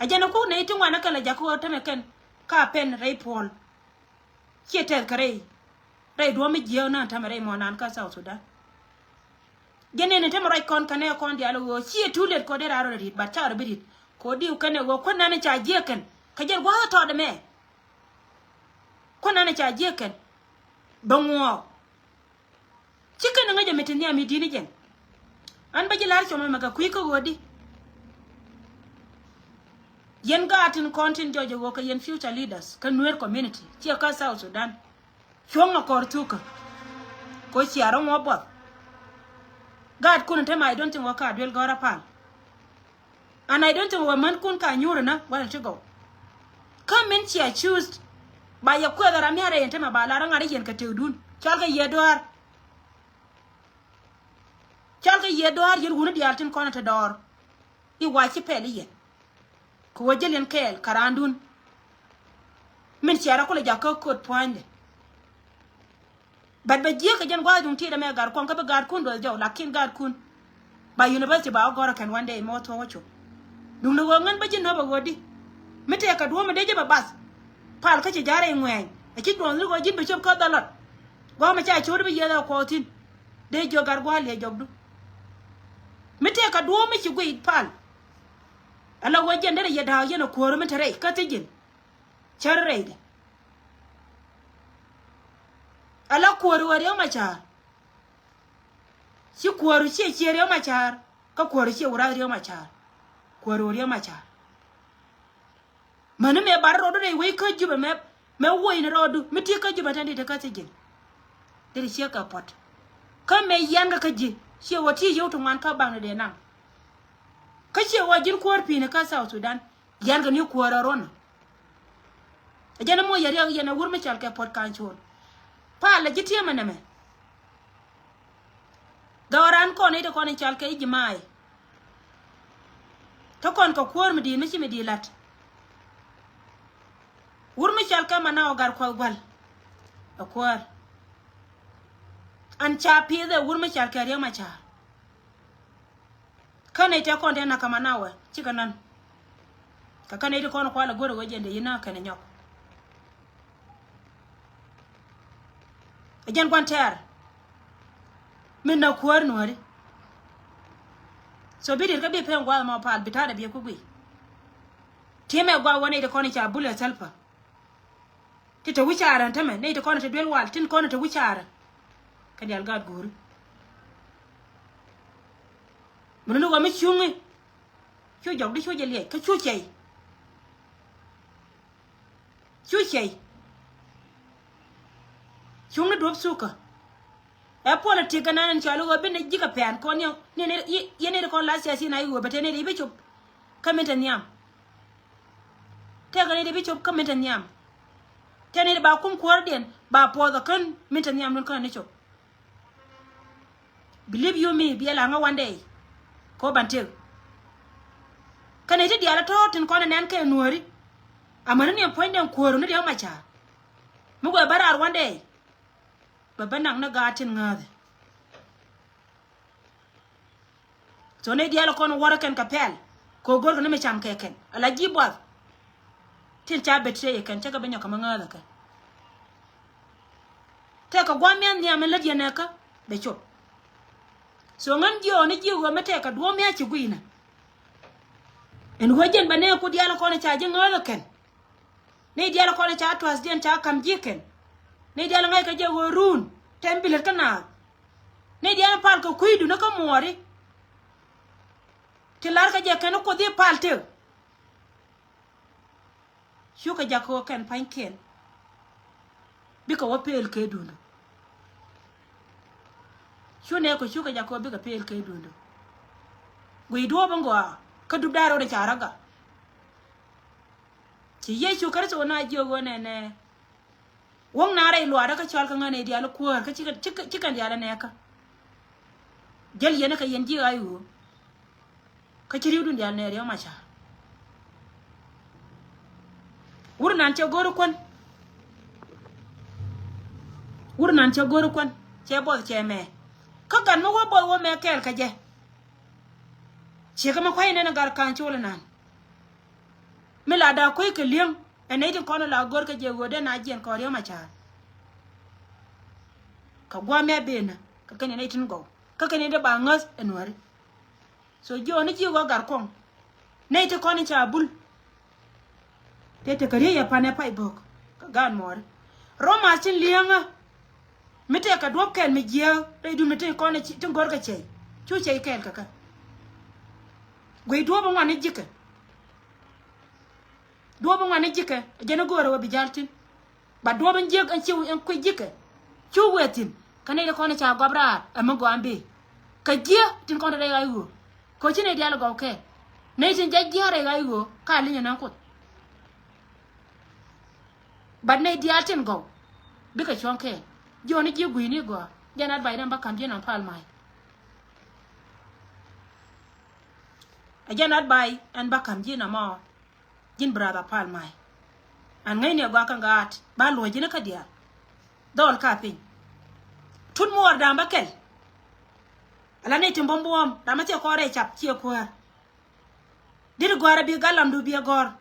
A jɛn a kuk nɛy ti ŋuan a kɛn la jakä ɣöö tämɛ kɛn ka pɛn rɛy puɔl. Ciɛ tɛth kɛ rɛy rɛy duɔ̱ɔ̱m mi jiääk na̱a̱n tämɛ rɛy muɔ̱ɔ̱n naan kä South Sudan. Jɛn nɛn in tämɛ ruac kɔn kɛnɛ kɔn diaal ɣöö ciɛ too late kɔ dee raar rɔ ri̱t but ca rɔ bi ri̱t. Kɔ diw kɛnɛ ɣöö kuän nan in ca jiääk kɛn kɛ jɛn gua̱a̱th tɔɔt ɛmɛ. Kuän nan in ca jiääk kɛn bɛ ŋuɔɔk. Ci kɛn ŋäcɛ mi ti nhiam mi di̱t ni jɛn. An bä ji̱ la̱r cuɔmɛ mɛ kɛ kui̱ kä ɣöödi. Yɛn gaat tin kɔn tin jɔc ɛ ɣöö kɛ yɛn future leaders kä Nuer community ciɛ kä South Sudan. Cuɔ̱ŋ ɛ kɔr thukä. Kɛ ɣöö cia rɔ ŋuɔ̱p buɔth. Gaatkun in te ma I don't think ɣöö ka duel gɔ̱rä pal. And I don't think wä mänkun ka nyuur inä wala ti gɔw. Kä min cia choose ba yɛ kuɛth ram mi a rɛy in te ma ba lar ŋa̱r i̱ yɛn kɛ tëkdun cɔal kɛ yiëë dɔaar. Cɔal kɛ yiëë dɔaar yɛn wuni diaal tin kɔn in te dɔɔr. I̱ wa ci pɛl i̱ yɛn kɛ wä jäl yɛn kɛɛl kɛ raandun. Min cia rɔ kulɛ jakä kööt pua̱nydɛ. But bɛ jiäk kɛ jɛn gua̱a̱th duŋ tiɛt ɛmɛ gat kuɔŋ kä bi gaatkun duɔth jɔw lakin gaatkun. Ba university ba wä gɔ̱rä kɛn one day mɛ wä thuɔ̱k wä cop. Duŋni ɣöö ŋän bä ji̱ nöp ɛ ɣöödi. Mi tëëkɛ duɔ̱ɔ̱m mi dee ji̱ bɛ bath. Pal kä ci ja̱rɛ i̱ ŋuɛ̈ɛ̈ny ɛ ci duɔ̱ɔ̱th ni ɣöö ji̱n bi cop kä dhɔlɔt. Gɔmɛ ca cot bi yieth a kuɔɔk thi̱n. Dee jiök gat gua̱a̱r liɛ jɔkdu. Mi tëëk kɛ duɔ̱ɔ̱p mi ci guiy pal. Ala wä jiɛn derɛ yɛ da̱a̱k yɛn a kuäär mi te rɛy kä thi̱ ji̱n. Cär rɛydɛ. Ala kuäär wä Riek Macar. Ci kuäär ciɛ ciɛ Riek Macar. Kä kuäär ciɛ wä rath Riek Macar. Kuäär wä Riek Macar. Mäni mëë bar rɔɔdu rɛy wec kä Jubɛ mɛ, mɛ woc ni rɔɔdu mi ti kä Jubɛ tɛn di ti kä thi̱ ji̱n. Di ti ciek kɛ puɔ̱t. Kä mëë yian kɛ kä ji̱ ciɛ wä ti yio̱w ti ŋuan kä baŋ ni dee naŋ. Kä ciɛ wä ji̱n kuäär pi̱i̱ni kä South Sudan. Yian kɛ ni kuäär a ruɔ̱n. Ɛ jɛn ɛ moc yɛ riɛk yɛn ɛ wur mi cɔal kɛ puɔ̱t ka̱n cuɔl. Palɛ ji̱ tiemɛ nɛmɛ. Dhɔran kɔn i̱ ti kɔn in cal kɛ i̱ jimaai. Te kɔn kɛ kuäär mi di̱i̱t mi ci mi di̱i̱t la̱t. Wur mi cal kɛ Manaw Gatkuɔth Gua̱l. Ɛ kuäär. An ca pi̱i̱th ɛ wur mi cal kɛ Riek Macar. Kä nɛy tëë kɔn tëë nak kɛ Manawɛ cikɛ nan. Kɛ kä nɛy ti kɔn kual ɛ go̱r ɛ wee jɛn dee yina kɛnɛ nyɔk. Ɛ jɛn gua̱n tɛɛr. Min na kuäär nuääri. So bi diet kä bi pen gua̱a̱th mɔ pal bi ta̱a̱dɛ biɛ ku guiy. Ti̱emɛ gua̱a̱th wä nɛy ti kɔn i̱ ca bul ɛ thäl pä. Ti te wi̱caarä tämɛ nɛy ti kɔn te duel wal tin kɔn te wi̱caarä. Kɛ dial gaat guuri. Mun ni wä mi cuŋi. Cu jɔk di cu jɛ liɛc kä cu cɛy. Cu cɛy. Cuŋni duɔ̱p thukä. Ɛ politik kɛ nan in cɔal i̱ ɣöö bi ni ji̱ kɛ pɛn kɔn yɛ ni ni yɛ ni kɔn la siasi na i̱ ɣöö bɛ te ni ri bi cop. Kä min te nhiam. Tëëkɛ ni ri bi cop kä min te nhiam. Tëë ni ri ba kum kuäärdiɛn ba puɔth ɛ kän min te nhiam nun kän ni cop. Believe you me, biɛ la ŋä one day. Ko ban tëk. Kɛnɛ ti diaal tɔ̱ tin kɔn nɛn kɛ nuääri. Amäni ni ɛn puɔ̱ny den kuääru ni Riek Macar. Mi guɛ bä raar one day. Bɛ bä nak ni gaat tin ŋääthɛ. So ni diaal kɔn wäri kɛn kɛ pɛl. Ko go̱r kɛ ni mi cam kɛ kɛn. Ala ji̱ buath. Tin ca betray kɛn cä kɛ bä nyɔk kɛ mi ŋääthɛ kɛ. Tɛkɛ gua̱a̱th miath nhiam in lät yɛn ɛ kä bɛ cop. So ŋän jiɔɔni ji̱ ɣöö mi tɛkɛ duɔ̱ɔ̱p miath ci gui̱nä. Ɛn ɣöö jɛn bɛ nɛɛku diaal kɔn ca ji̱ ŋääth ɛ kɛn. Ni diaal kɔn ca tua̱thdiɛn ca ka̱m ji̱ kɛn. Ni diaal ŋa̱ckɛ jɛ ɣöö ruun tɛm bi lät kä naath. Ni diaal pal kɛ kui̱dun kä muɔɔri. Ti lar kɛ jɛ kɛn kuoth i̱ pal tëk. Cukɛ jak kɛ ɣöö kɛn pa̱nykiɛn. Bikɛ wä pel kɛ duundu. Cu nɛɛku cukɛ jak kɛ ɣöö bikɛ pel kɛ duundu. Guiy duɔ̱ɔ̱p in gɔaa kä dup da̱a̱r rot in ca rɔ gak. Ci Yecu Kritho na jiök ɣöö nɛnɛ. Wäŋ na rɛy luaarä kä cɔal kä ŋän i̱ diaal kuäär kä cikɛ, cikɛ, cikɛ diaal nɛɛkä. Jäl yɛn kä yɛn ji̱ ɣa̱c ɣöö. Kä ci ri̱wdun diaal nɛ Riek Macar. Wur nan cɛ go̱r kuän. Wur nan cɛ go̱r kuän. Cɛ buɔth cɛ mɛ. Kä gat mi wä buɔth wä mɛ kɛɛl kä jɛ. Ciek mi kuay nɛn gar ka̱n col inan. Mi la da kuec kɛ li̱eŋ ɛ nɛy tin kɔn la go̱r kɛ jɛ ɣöö dee na jiɛn kɔn Riek Macar. Kɛ gua̱a̱th mi a ben kä kɛn nɛy tin gɔw kä kɛn nɛy ti ba ŋäth ɛ nuääri. So jiɔni ji̱ ɣɔ̱ gar kɔŋ nɛy ti kɔn in ca bul. Tëë tekɛ riey ɛ panɛ pay bok kä gaan mɔɔri. Romath tin li̱eŋä mi tëë kɛ duɔ̱p kɛl mi jiääk rɛy dun mi tin kɔn tin go̱rkɛ cɛy cu cɛy kɛɛl kɛ kɛ. Guiy duɔ̱p in ŋuan ni ji̱kɛ. Duɔ̱p in ŋuan ni ji̱kɛ jɛn in go̱o̱rɛ wä bi ja̱l tin. Ba duɔ̱p in jiäk in ci in kui̱ ji̱kɛ cu wëë thi̱n. Kä nɛy ti kɔn in ca gɔp raar ɛ mi gɔaa in bëë kɛ jiäk tin kɔn te rɛy ɣa̱c ɣöö. Kɛ ɣöö ci nɛy diaal gɔw kɛɛl nɛy tin jɛ jiäk rɛy ɣa̱c ɣöö ka li̱ny ɛn ɣän kuoth. But nɛy diaal tin gɔw bikɛ cuɔ̱ŋ kɛɛl. Jiɔni ji̱ gui̱ni gɔaa jɛn advice ɛn ba ka̱m ji̱ nɔm pal may. Ɛ jɛn advice ɛn ba ka̱m ji̱ nɔmɔ. Ji̱n brother pal may. An ŋäcni ɛ gɔaa kä ŋa̱a̱t ba luɔ̱c ji̱n kä diaal. Dhɔl ka piny. Tut muɔɔr da̱a̱m bä kɛl. Ala ni tim buɔ̱m buɔ̱ɔ̱m da̱a̱m bä thiɛ kɔɔr ɛ cap ciɛ kuäär. Dit gɔ̱a̱r ɛ bi gat lamdu bi ɛ gɔ̱r.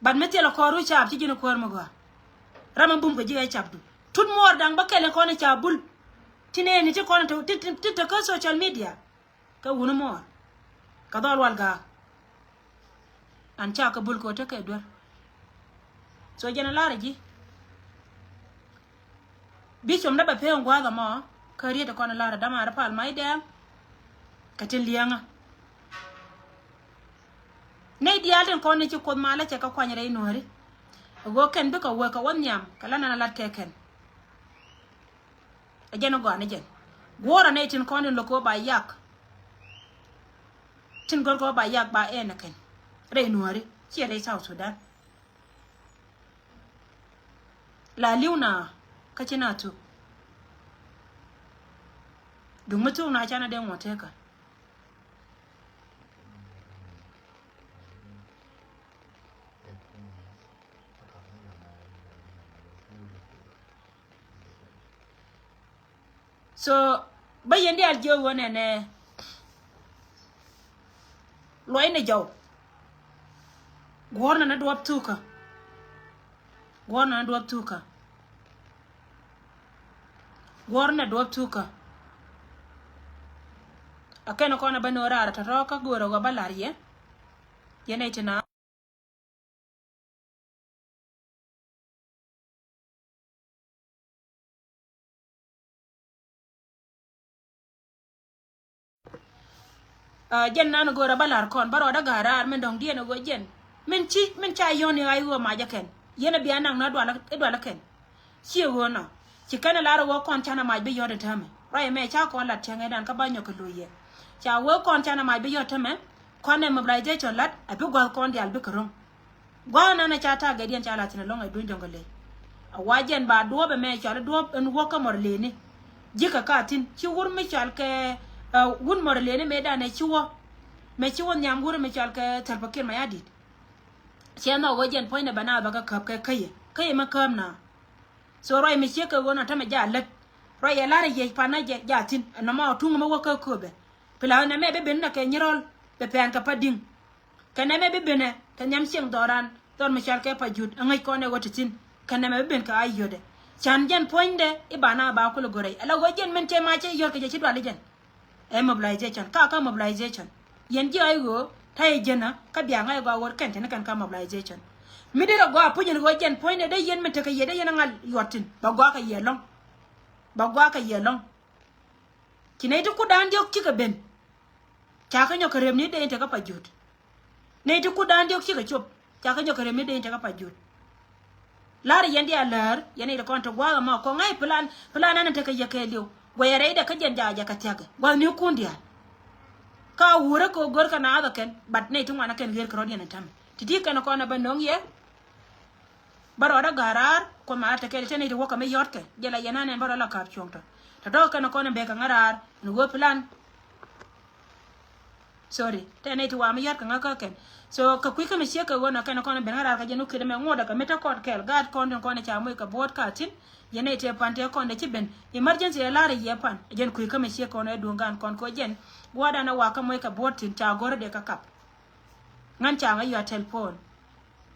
Bat mi thilɛ kɔɔr ru caap ci ji̱n kuäär mi gɔaa. Ram mi bum kɛ ji̱ ɛ capdu. Tut muɔɔr da̱ŋ bä kɛl in kɔn in ca bul. Ti nɛɛni ti kɔn in ti, ti, ti, ti te kä social media. Kä wuni muɔɔr. Kä dhɔl wal gaak. An ca kɛ bul kɛ ɣöö tekɛ duer. So jɛn a lar ji̱. Bi com dee bɛ pee in gua̱a̱th ɛmɔ kä riet in kɔn in lar dämaari pal mac dɛɛŋ. Kɛ tin liɛŋä. Nɛy diaal tin kɔn ni ci Kuoth malä cɛ kɛ kuany rɛy nuääri. Ɛ ɣöö kɛn bikɛ wee kɛ wä nhiam kɛ la nɛn a lat kɛ kɛn. Ɛ jɛn ɛ gɔaa ni jɛn. Guɔ̱ɔ̱rä nɛy tin kɔn tin lo̱k kɛ wä ba yak. Tin gör kɛ wä ba yak ba ɛn ɛ kɛn rɛy nuääri ciɛ rɛy South Sudan. La li̱w na kä ci na thuk. Duŋ mi thuk na canɛ dee ŋuɔ̱t tekä. So bä yɛn diaal jiök ɣöö nɛnɛ luɔcni jɔw. Guɔ̱ɔ̱rnɛ ni duɔ̱p thukä. Guɔ̱ɔ̱rnɛ ni duɔ̱p thukä. Guɔ̱ɔ̱rnɛ duɔ̱p thukä. A kɛn kɔn a bä ni ɣöö raar tɔ̱tɔ̱ kä go̱o̱rä ɣöö bä la̱r yɛ. Yɛn nɛy ti na Ah, jɛn nan go̱o̱rä bä la̱r kɔn bä rɔɔdä ga̱a̱ raar min dɔ̱ŋ diɛn a ɣöö jɛn min ci min ca yɔ̱n i̱ ɣa̱c ɣöö mac ɛ kɛn yɛn a bia naŋ ni i̱ dualä kɛn. Ciɛ ɣöö nɔ ci kɛn ɛ lar ɛ ɣöö kɔn canɛ mac bi yɔ̱t ɛ täämɛ. Ruac ɛmɛ ca kɔn lat cäŋ ɛ dan kä bä nyɔk kɛ luc yɛ. Ca ɣöö kɔn canɛ mac bi yɔ̱t täämɛ. Kɔn ɛ mobilization lat a bi gua̱th kɔn diaal bikɛ ro̱ŋ. Gua̱a̱th nanɛ ca ta̱a̱ gɛdiɛn ca la̱th thi̱n ɛlɔ̱ŋ ɛ duny dɔ̱ŋ kɛ ley. A wa jɛn ba duɔ̱ɔ̱p ɛmɛ cɔal i̱ duɔ̱ɔ̱p ɛn wä kä mɔr leni. Ji̱kɛ ka thi̱n ci wur mi cɔal kɛ, ɛ, wun mɔr leni mëë danɛ ci wä. Mɛ ci wä nhiam wur mi cɔal kɛ Salva Kiir Mayardit. Ciɛ nhɔk ɣöö jɛn puɔ̱nydɛ bɛ na bɛ kɛ käp kɛ käyɛ käyɛ mi käp na. So ruac mi ciek kɛ ɣöö na tämɛ ja lät ruac yɛ la̱rä yɛ panä jɛ ja thi̱n ɛnɔmɔ tuŋ mi wä kä köpɛ. Pi la ɣän ɛmɛ bi ben nä kɛ nyirɔl bɛ pɛn kɛ pa di̱ŋ. Kɛ nɛmɛ bi benɛ kɛ nhiam cieŋ dhɔran dhɔr mi cɔal kɛ pa jut aŋäc kɔn ɛ ɣöö ti thi̱n. Kɛ nɛmɛ bi ben kɛ a yötdɛ can jɛn puɔ̱nydɛ i̱ ba na ba kulɛ go̱rɛ ala ɣöö jɛn min cɛ ma cɛ yɔ̱r kɛ jɛ ci duali jɛn. Ɛ mobilization ka kä mobilization yɛn ji̱ a i̱ ɣöö ta̱yɛ jɛn a kä bia ŋa̱c ɛ gɔaa ɣöö kɛn teni kɛn kä mobilization. Mi derɛ gɔaa puc ɛn ɣöö jɛn puɔ̱nydɛ dee yɛn min tekɛ yɛ dee yɛn a ŋa̱l yuɔt thi̱n ba gɔaa kɛ yɛ lɔ̱ŋ. Ba gɔaa kɛ yɛ lɔ̱ŋ. Ci nɛy ti kutdan diɔ̱k cikɛ ben. Ca kä nyɔk kɛ rep ni dee in tekä pa jut. Nɛy ti kutdan diɔ̱k cikɛ cop ca kä nyɔk kɛ rep ni dee in tekä pa jut. La̱r yɛn diaal läär yɛn nɛy ti kɔn ti gua̱a̱th ɛmɔ kɔŋ ŋa̱c plan plan ɛn in tekɛ yɛ kɛɛliw. Guɛyɛ rɛydɛ kä jɛn jakä jɛ kɛ thia̱kɛ gua̱th ni kun diaal. Ka wurä kɛ ɣöö gör kɛ naath ɛ kɛn but nɛy ti ŋuan ɛ kɛn ɣer kɛ rɔ̱diɛn in tämɛ ti ti kɛn kɔn ɛ bä no̱ŋ yɛ. Bä rɔɔdä ga̱a̱ raar kuɔth ma la tekɛ te nɛy ti wäkɛ mi yɔ̱tkɛ jɛ la yɛn anɛn bä rɔɔdä la ka̱a̱p cuɔ̱ŋ tɔ. Tɔ̱tɔ̱ kɛn kɔn in bekɛ ŋä raar in wee plan. Sorry te nɛy ti wa mi yɔ̱tkɛ ŋä kä kɛn. So kɛ kui̱ kä mi ciek kɛ ɣöö nɔ kɛn kɔn in ben ŋä raar kɛ jɛn wä kiɛt ɛmɛ ŋuɔ̱t ɛ kɛ mi te kɔn kɛɛl gaat kɔn tin kɔn in ca moc kɛ buɔ̱ɔ̱t ka thi̱n. Yɛn nɛy ti pan te kɔn de ci ben emergency ɛ la̱r ɛ yɛ pan ɛ jɛn kui̱ kä mi ciek kɔn ɛ duŋ gaan kɔn kɛ ɣöö jɛn gua̱a̱r dan ɛ wa kä moc kɛ buɔ̱ɔ̱t thi̱n ca go̱r ɛ dee kä kap. Ŋän ca ŋä yɔ̱a̱ telephone.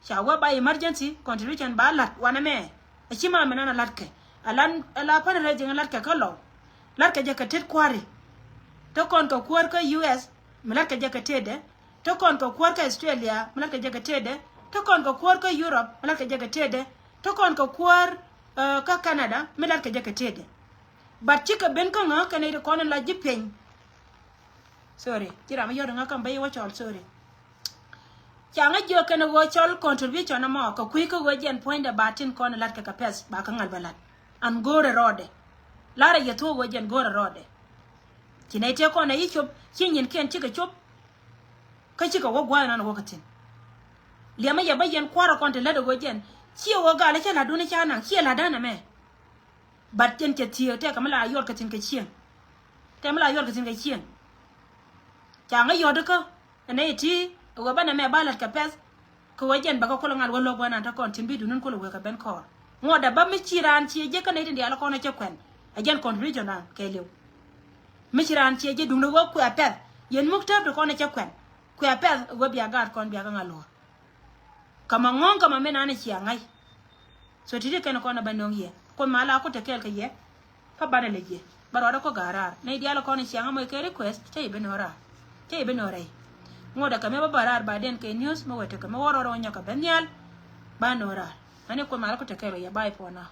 Ca wee ba emergency contribution ba lat wanɛ mɛ. A ci ma mi nan a lat kɛ a lan a la pan rɛ jiŋ a lat kɛ kä lɔw. Lat kɛ jɛ kɛ tet kuari. Te kɔn kɛ kuäär kä U S mi lat kɛ jɛ kɛ tetdɛ. Te kɔn kɛ kuäär kä Australia mi lat kɛ jɛ kɛ tetdɛ. Te kɔn kɛ kuäär kä Europe mi lat kɛ jɛ kɛ tetdɛ. Te kɔn kɛ kuäär, eh, kä Canada mi lat kɛ jɛ kɛ tetdɛ. But cikɛ ben kä ŋä kɛn iti kɔn in la ji̱ piɛny. Sorry ci ram mi yɔt ŋä kä mi bä yi wä cɔl sorry. Ca ŋä jiök kɛn ɣöö cɔl contribution ɛmɔ kɛ kui̱ kä ɣöö jɛn puɔ̱nydɛ ba tin kɔn lat kɛ kɛ pɛth ba kä ŋa̱l bä lat. An go̱o̱rɛ rɔɔdɛ. Larɛ yɛ thuɔ̱k ɣöö jɛn go̱o̱rɛ rɔɔdɛ. Ci nɛy tëë kɔn ɛ yi cop ci nyinkiɛn cikɛ cop. Kä cikɛ wä gua̱a̱th ɛnɔn wä kɛ thi̱n. Liɛmä yɛ bä yɛn kua̱rä kɔn te lät ɛ ɣöö jɛn ciɛ ɣöö gal ɛ cä la̱tdun ɛ ca naŋ ciɛ la̱tdan ɛmɛ. But jɛn cɛ thiee tɛkɛ mi la yɔt kɛ thi̱n kɛ cieŋ. Tɛkɛ mi la yɔt kɛ thi̱n kɛ cieŋ. Ca ŋä yɔt kä ɛn nɛy ti ɛ ɣöö bä nɛmɛ ba lät kɛ pɛth. Kɛ ɣöö jɛn bɛ kɛ kulɛ ŋa̱l wä lo̱k wä nan te kɔn thi̱n bi dunin kulɛ wek kɛ ben kɔɔr. Ŋuɔ̱tdɛ bä mi ci raan ciɛ jiɛ kä nɛy ti diaal kɔn ɛ cɛ kuɛn. Ɛ jɛn contribution dan kɛ liw. Mi ci raan ciɛ jiɛ duundɛ wä kuɛ pɛth. Yɛn muk tääp ti kɔn ɛ cɛ kuɛn. Kuɛ pɛth ɛ ɣöö bia gaat kɔn bia kɛ ŋa̱l luɔ̱ɔ̱r. Kä ma ŋɔ̱ŋ kä ma mi nan ɛ cia ŋa̱c. So ti̱ti̱ kɛn kɔn ɛ bä no̱ŋ yɛ. Kuoth ma la ku te kɛɛl kɛ yɛ. Kä banɛ lɛ jiɛ bä rɔɔdɛ kɔ ga̱a̱ raar nɛy diaal kɔn i̱ ciaŋ amɔ ikɛ request cä i̱ bi nɔ raar. Cä i̱ bi nɔ rɛy. Ŋuɔ̱t ɛ kɛ mɛ bä bä raar ba den kɛ news mɛ wɛ tekɛ mɛ wä rɔɔdɛ wä nyɔkɛ ben nhial. Ba nɔ raar. Ani kuoth ma la ku te kɛɛl kɛ yɛ, bye for now.